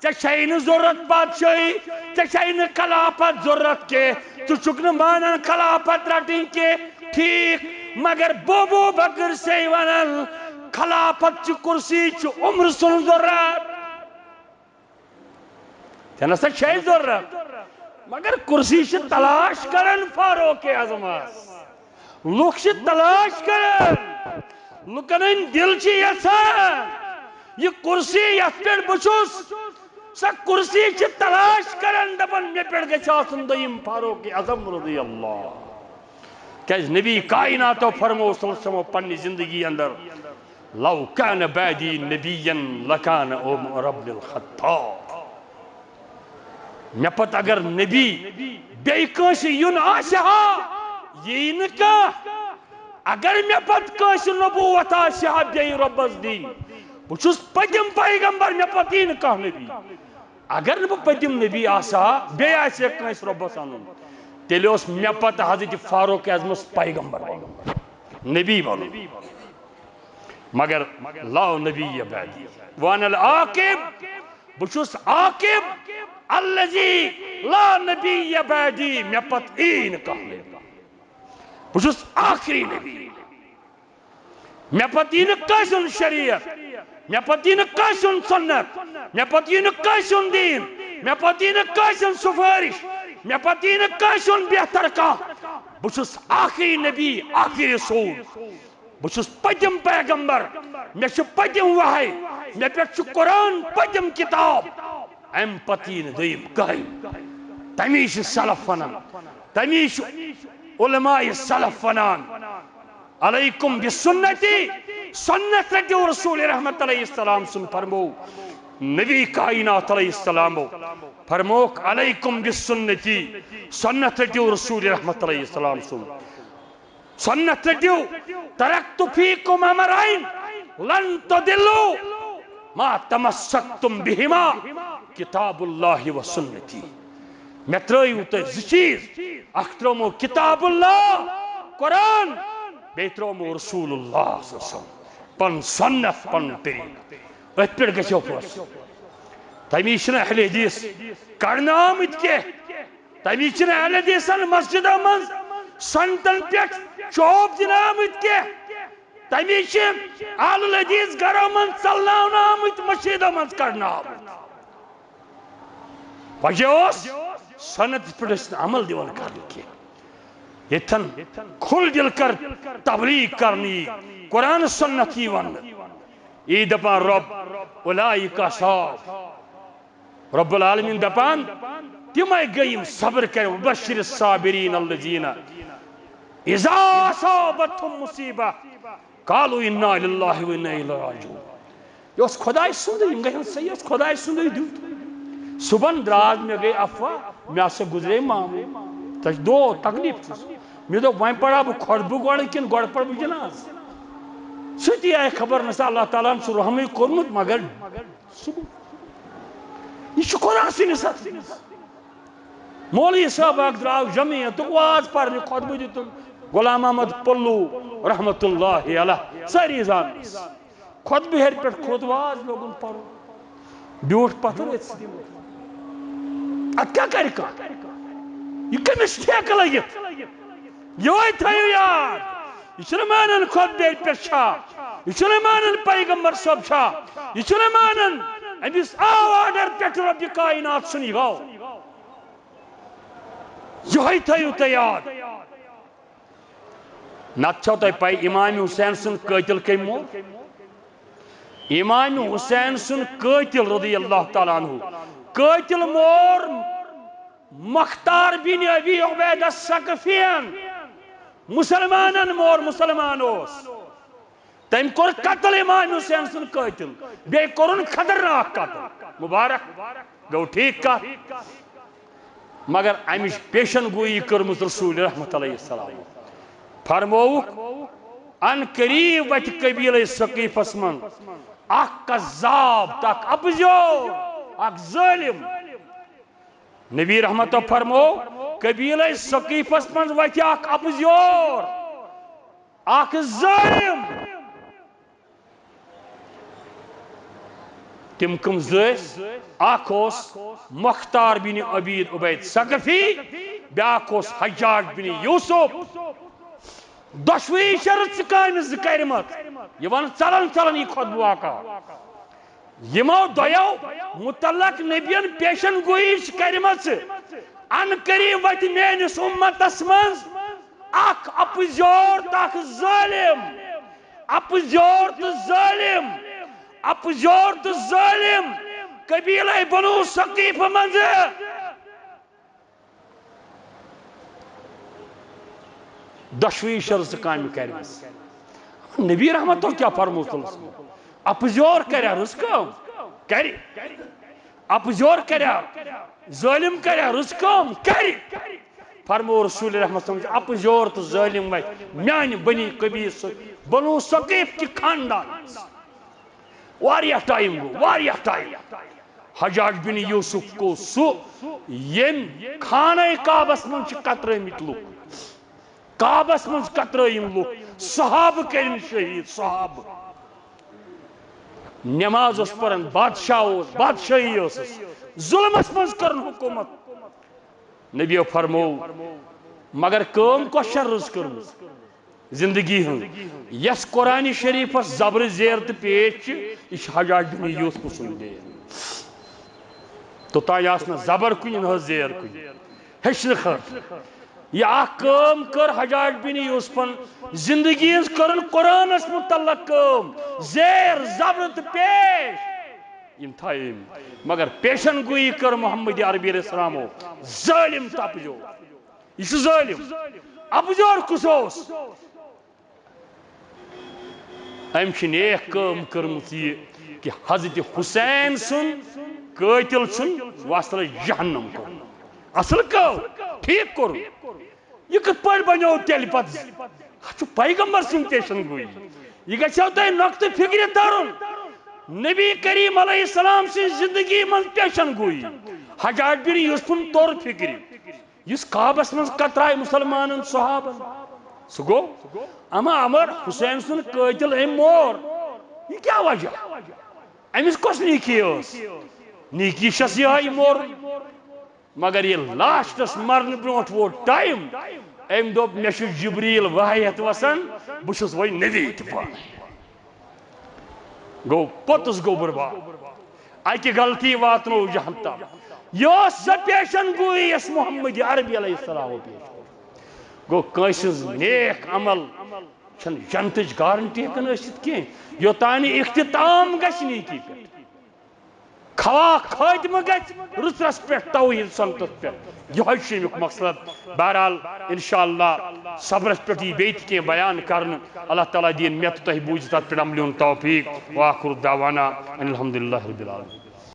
ژےٚ چھے نہٕ ضروٗرت بادشٲہی، ژےٚ چھے نہٕ خلافت ضروٗرت کینٛہہ، ژٕ چھُکھ نہٕ مانان خلافت رٹٕنۍ کینٛہہ، ٹھیٖک، مگر بہٕ ابو بکر چھُسے ونان، خلافت چہِ کرسی چھِ عمر سُنٛد ضروٗرت۔ ژےٚ نسا چھے ضروٗرت، مگر کرسی چھِ تلاش کران فاروق اعظمس۔ لُکھ چھِ تلاش کران، لُکن ہٕنٛدۍ دِل چھِ یژھان یہِ کرسی یتھ پٮ۪ٹھ بہٕ چھُس، سۄ کرسی چھِ تلاش کران، دپان مےٚ پٮ۪ٹھ گژھِ آسُن دوٚیِم فاروق اعظم رضی اللہ۔ کیازِ نبی کائناتو فرموو صلی اللہ علیہ وسلم پننہِ زندگی اندر، "لو كان بعدي نبيا لكان عمر بن الخطاب"۔ مےٚ پتہٕ اگر نبی بیٚیہِ کٲنٛسہِ یُن آسہِ ہا، یی نہٕ کانٛہہ۔ اگر مےٚ پتہٕ کٲنٛسہِ نبوت آسہِ ہا بیٚیہِ رۄبس دِنۍ، بہٕ چھُس پٔتِم پیغمبر، مےٚ پتہٕ یی نہٕ کانٛہہ نبی۔ اگر نہٕ بہٕ پٔتِم نبی آسہٕ ہا، بیٚیہِ آسہِ ہے کٲنٛسہِ رۄبس انُن، تیٚلہِ اوس مےٚ پتہٕ حضرت فاروق اعظمس پیغمبر بنُن، نبی بنُن۔ مگر لا نبی بعدی، وانا العاقب، بہٕ چھُس عاقب، الذی لا نبی بعدی، مےٚ پتہٕ یی نہٕ کانٛہہ نبی۔ بہٕ چھُس ٲخری نبی۔ مےٚ پتہٕ یی نہٕ کٲنٛسہِ ہُنٛد شریعت، مےٚ پتہٕ یی نہٕ کٲنٛسہِ ہُنٛد سُنت، مےٚ پتہٕ یی نہٕ کٲنٛسہِ ہُنٛد دیٖن، مےٚ پتہٕ یی نہٕ کٲنٛسہِ ہُنٛد سُفٲرِش، مےٚ پتہٕ یی نہٕ کٲنٛسہِ ہُنٛد بہتر کانٛہہ۔ بہٕ چھُس ٲخری نبی، ٲخری رسول۔ بہٕ چھُس پٔتِم پیغمبر، مےٚ چھُ پٔتِم وحی، مےٚ پٮ۪ٹھ چھُ قرآن پٔتِم کِتاب۔ اَمہِ پتہٕ یی نہٕ دوٚیِم کٕہٕنۍ۔ تَمی چھِ سلف وَنان، تَمی چھُ علماء سلف وَنان، "علیکم بسنتی"، سنت رٔٹِو۔ رسول رحمت علیہ السلام سُنٛد فرموو، نبی کائنات علیہ السلامو فرمووُکھ، "علیکم بسنتی"، سنت رٔٹِو رسول رحمت علیہ السلام سُنٛد۔ سنت رٔٹِو، "ترکت فیکم امرین لن تضلوا ما تمسکتم بہما، کتاب اللہ و سنتی"۔ مےٚ ترٲیِو تۄہہِ زٕ چیٖز، اکھ ترٲومو کتاب اللہ، قرآن، بیٚیہِ ترٲومو رسول اللہ صلی اللہ علیہ وسلم، پنُن سنت، پنُن طریٖقہٕ۔ أتھۍ پٮ۪ٹھ گژھیو فٲصلہٕ۔ تَمی چھِنہٕ اہل حدیث کڑنہٕ آمٕتۍ کینٛہہ۔ تَمی چھِنہٕ اہل حدیثن مسجدو منٛز سنتن پٮ۪ٹھ چوب دِنہٕ آمٕتۍ کینٛہہ۔ تَمی چھِ اہل الحدیث گرو منٛز ژلناونہٕ آمٕتۍ، مسجدو منٛز کڑنہٕ آمٕتۍ۔ وجہ اوس سنتس پٮ۪ٹھ ٲسۍ نہٕ عمل دِوان کرنہٕ کینٛہہ۔ ییٚتٮ۪ن کھُل دِل کر تبلیغ کرنہٕ یی، قرآن سنت یی وننہٕ، یی دپان رۄب، اولئک اصحاب۔ رب العالمین دپان، تِمے گٔے یِم صبر کرن، وبشر الصابرین الذین اذا اصابتهم مصیبہ قالوا انا للہ و انا الیہ راجعون۔ یہِ اوس خۄداے سُنٛدُے، یِم گٔے صحیح، یہِ اوس خۄداے سُنٛدُے دیُت۔ صُبحن درٛاس مےٚ گٔے افواہ، مےٚ ہسا گُزرے مامہٕ۔ تۄہہِ چھُ دود، تکلیف چھُس۔ مےٚ دوٚپ، وۄنۍ پرا بہٕ خۄطبہٕ گۄڈٕ کِنہٕ گۄڈٕ پرٕ بہٕ جنازٕ؟ سُہ تہِ آیہِ خبر نہ سا، اللہ تعالیٰ ہن چھُ رحمٕے کوٚرمُت، مگر سُہ گوٚو۔ یہِ چھُ خۄدا سٕنٛدِس اتھس منٛز۔ مولوی صٲب اکھ درٛاو جمعیتُک واز پرنہِ، خۄطبہٕ دیُتُن غلام محمد پلو رحمتہ اللہ علیہ، سٲری زانس۔ خۄطبہٕ ہیٚرِ پٮ۪ٹھ کھوٚت، واز لوگُن پرُن۔ بیوٗٹھ پتھر أتھۍ سۭتۍ۔ اتھ کیٛاہ کرِ کانٛہہ؟ یہِ کٔمِس ٹھیکہٕ لٔگِتھ؟ یِہوٚے تھٲیِو یاد، یہِ چھُنہٕ مانان خۄطبہٕ ہیٚرِ پٮ۪ٹھ چھا۔ یہِ چھُنہٕ مانان پیغمبر صٲب چھا، یہِ چھُنہٕ مانان أمِس آو آرڈر پٮ۪ٹھ رۄبِ کائنات سُنٛد یہِ گوٚو۔ یِہوٚے تھٲیِو تُہۍ یاد۔ نتہٕ چھو تۄہہِ پَے امام حسین سُنٛد قٲتِل کٔمۍ مور؟ امام حسین سُنٛد قٲتِل رضی اللہ تعالیٰ عنہ، قٲتِل مور مختار بن ابی عبیدہ ثقفین۔ مسلمانن مور، مسلمان اوس۔ تٔمۍ کوٚر قتل امام حسین سُنٛد قٲتِل، بیٚیہِ کوٚرُن خطرناک قتل۔ مبارک، گوٚو ٹھیٖک کتھ؟ مگر امِچ پیشن گویی کٔرمٕژ رسول رحمت علیہ السلام۔ فرمووُکھ، ان قریب وتہِ قبیلے ثقیفس منٛز اکھ کذاب تہٕ اکھ اپزیور، اکھ ظٲلم۔ نبی رحمتو فرمو، قبیلے ثقیفس منٛز وتہِ اکھ اپزیور، اکھ ظٲلم۔ تِم کٕم زٕ ٲسۍ؟ اکھ اوس مختار بن عبید عبید ثقفی، بیاکھ اوس حجاج بن یوسف۔ دۄشوٕے چھِ رٕژٕ کامہِ زٕ کَرِمَژٕ۔ یہِ وَن ژَلان ژَلان یہِ خۄطبہٕ واقعہ۔ یِمو دۄیو متعلق نبیَن پیشن گویی چھِ کَرِمَژٕ۔ ان قریب وَتہِ میٲنِس اُمتَس منٛز اکھ اپزیور تہٕ اکھ ظٲلم۔ اپزیور تہٕ ظٲلم۔ اپزیور تہٕ ظٲلم۔ قبیلے بنو ثقیف منٛز۔ دۄشوٕے چھِ رٕژٕ کامہِ کَرِمَژٕ۔ نبی رحمتو کیٛاہ فرموو تٔمِس؟ اپزیور کَرِ رٕژ کٲم؟ کَرِ۔ اپزیور کَرِ، ظٲلم کَرِ رٕژ کٲم؟ کَرِ۔ فرموو رسول رحمت صلی اللہ علیہ وسلم، اپزیور تہٕ ظٲلم وَتہِ میٛانہِ بنی قبیلہٕ سۭتۍ، بنو ثقیف کہِ خاندانَس۔ واریاہ ٹایم گوٚو، واریاہ ٹایم۔ حجاج بن یوسف گوٚو سُہ، ییٚمۍ خانہ کعبس منٛز چھِ کترٲومٕتۍ لُکھ۔ کعبس منٛز کترٲوِم لُکھ، صحابہٕ کٔرِن شہیٖد، صحابہٕ۔ نماز اوس پران، بادشاہ اوس، بادشاہی ٲسٕس، ظلمس منٛز کٔرٕن حکوٗمت۔ نبیو فرموو، مگر کٲم کۄس چھےٚ رٕژ کٔرمٕژ؟ زندگی ہٕنٛز، یس قرآن شریفس زبرٕ زیر تہٕ پیش چھِ، یہِ چھِ حجاج بن یوسف سُنٛد دین۔ توٚتام آس نہٕ زبر کُنہِ، نہ ٲس زیر کُنہِ۔ ہیٚچھنہٕ خٲطرٕ یہِ اکھ کٲم کٔر حجاج بن یوسفن، زندگی ہٕنٛز کٔرٕن قرآنس متعلق کٲم، زیر، زبر تہٕ پیش۔ یِم تھایہِ أمۍ۔ مگر پیشن گویی کٔر محمد عربی علیہ السلامو۔ ظٲلم تہٕ اپزیور۔ یہِ چھُ ظٲلم۔ اپزیور کُس اوس؟ أمۍ چھِ نیک کٲم کٔرمٕژ یہِ کہِ حضرت حسین سُنٛد قٲتِل چھُن وصلہٕ جہنم کوٚرمُت۔ اصل کٲم، ٹھیٖک کوٚرُن۔ یہِ کِتھ پٲٹھۍ بنیو تیٚلہِ پتہٕ؟ اَتھ چھُ پیغمبر سٕنٛز پیشن گویی۔ یہِ گژھیو تۄہہِ نۄقطہٕ فِکرِ ترُن۔ نبی کریم علیہ السلام سٕنٛز زندگی منٛز پیشن گویی۔ حجاج بن یوسفن توٚر فِکرِ۔ یُس کعبس منٛز کترایہِ مسلمانن صحابن، سُہ گوٚو؟ اما امر حسین سُنٛد قٲتِل أمۍ مور۔ یہِ کیٛاہ وجہ؟ أمِس کۄس نیکی ٲس؟ نیکی چھس یِہوٚے مورُن۔ مگر ییٚلہِ لاسٹس مرنہٕ برونٛٹھ ووت ٹایم، أمۍ دوٚپ، مےٚ چھُ جبریل وحی ہٮ۪تھ وسان، بہٕ چھُس وۄنۍ نبی تہِ پانَے۔ گوٚو، پوٚتُس گوٚو برباد۔ اکہِ غلطی واتنوو جہنم تام۔ یہِ ٲس سۄ پیشن گویی یۄس محمد عربی علیہ السلام پیش کوٚر۔ گوٚو، کٲنٛسہِ ہٕنٛز نیک عمل چھنہٕ جنتٕچ گارنٹی ہٮ۪کان ٲسِتھ کینٛہہ، یوٚتام نہٕ اختتام گژھِ نیکی پٮ۪ٹھ۔ خواہ خاتمہٕ گژھِ رٕژرس پٮ۪ٹھ، توحید سنتس پٮ۪ٹھ۔ یِہوٚے چھُ اَمیُک مقصد۔ بہرحال، انشاءاللہ صبرس پٮ۪ٹھ یی بیٚیہِ تہِ کینٛہہ بیان کرنہٕ۔ اللہ تعالیٰ دِیِن مےٚ تہٕ تۄہہِ بوٗزِتھ تتھ پٮ۪ٹھ عملہِ ہُنٛد توفیق۔ وآخر دعوانا ان الحمدللہ رب العالمین۔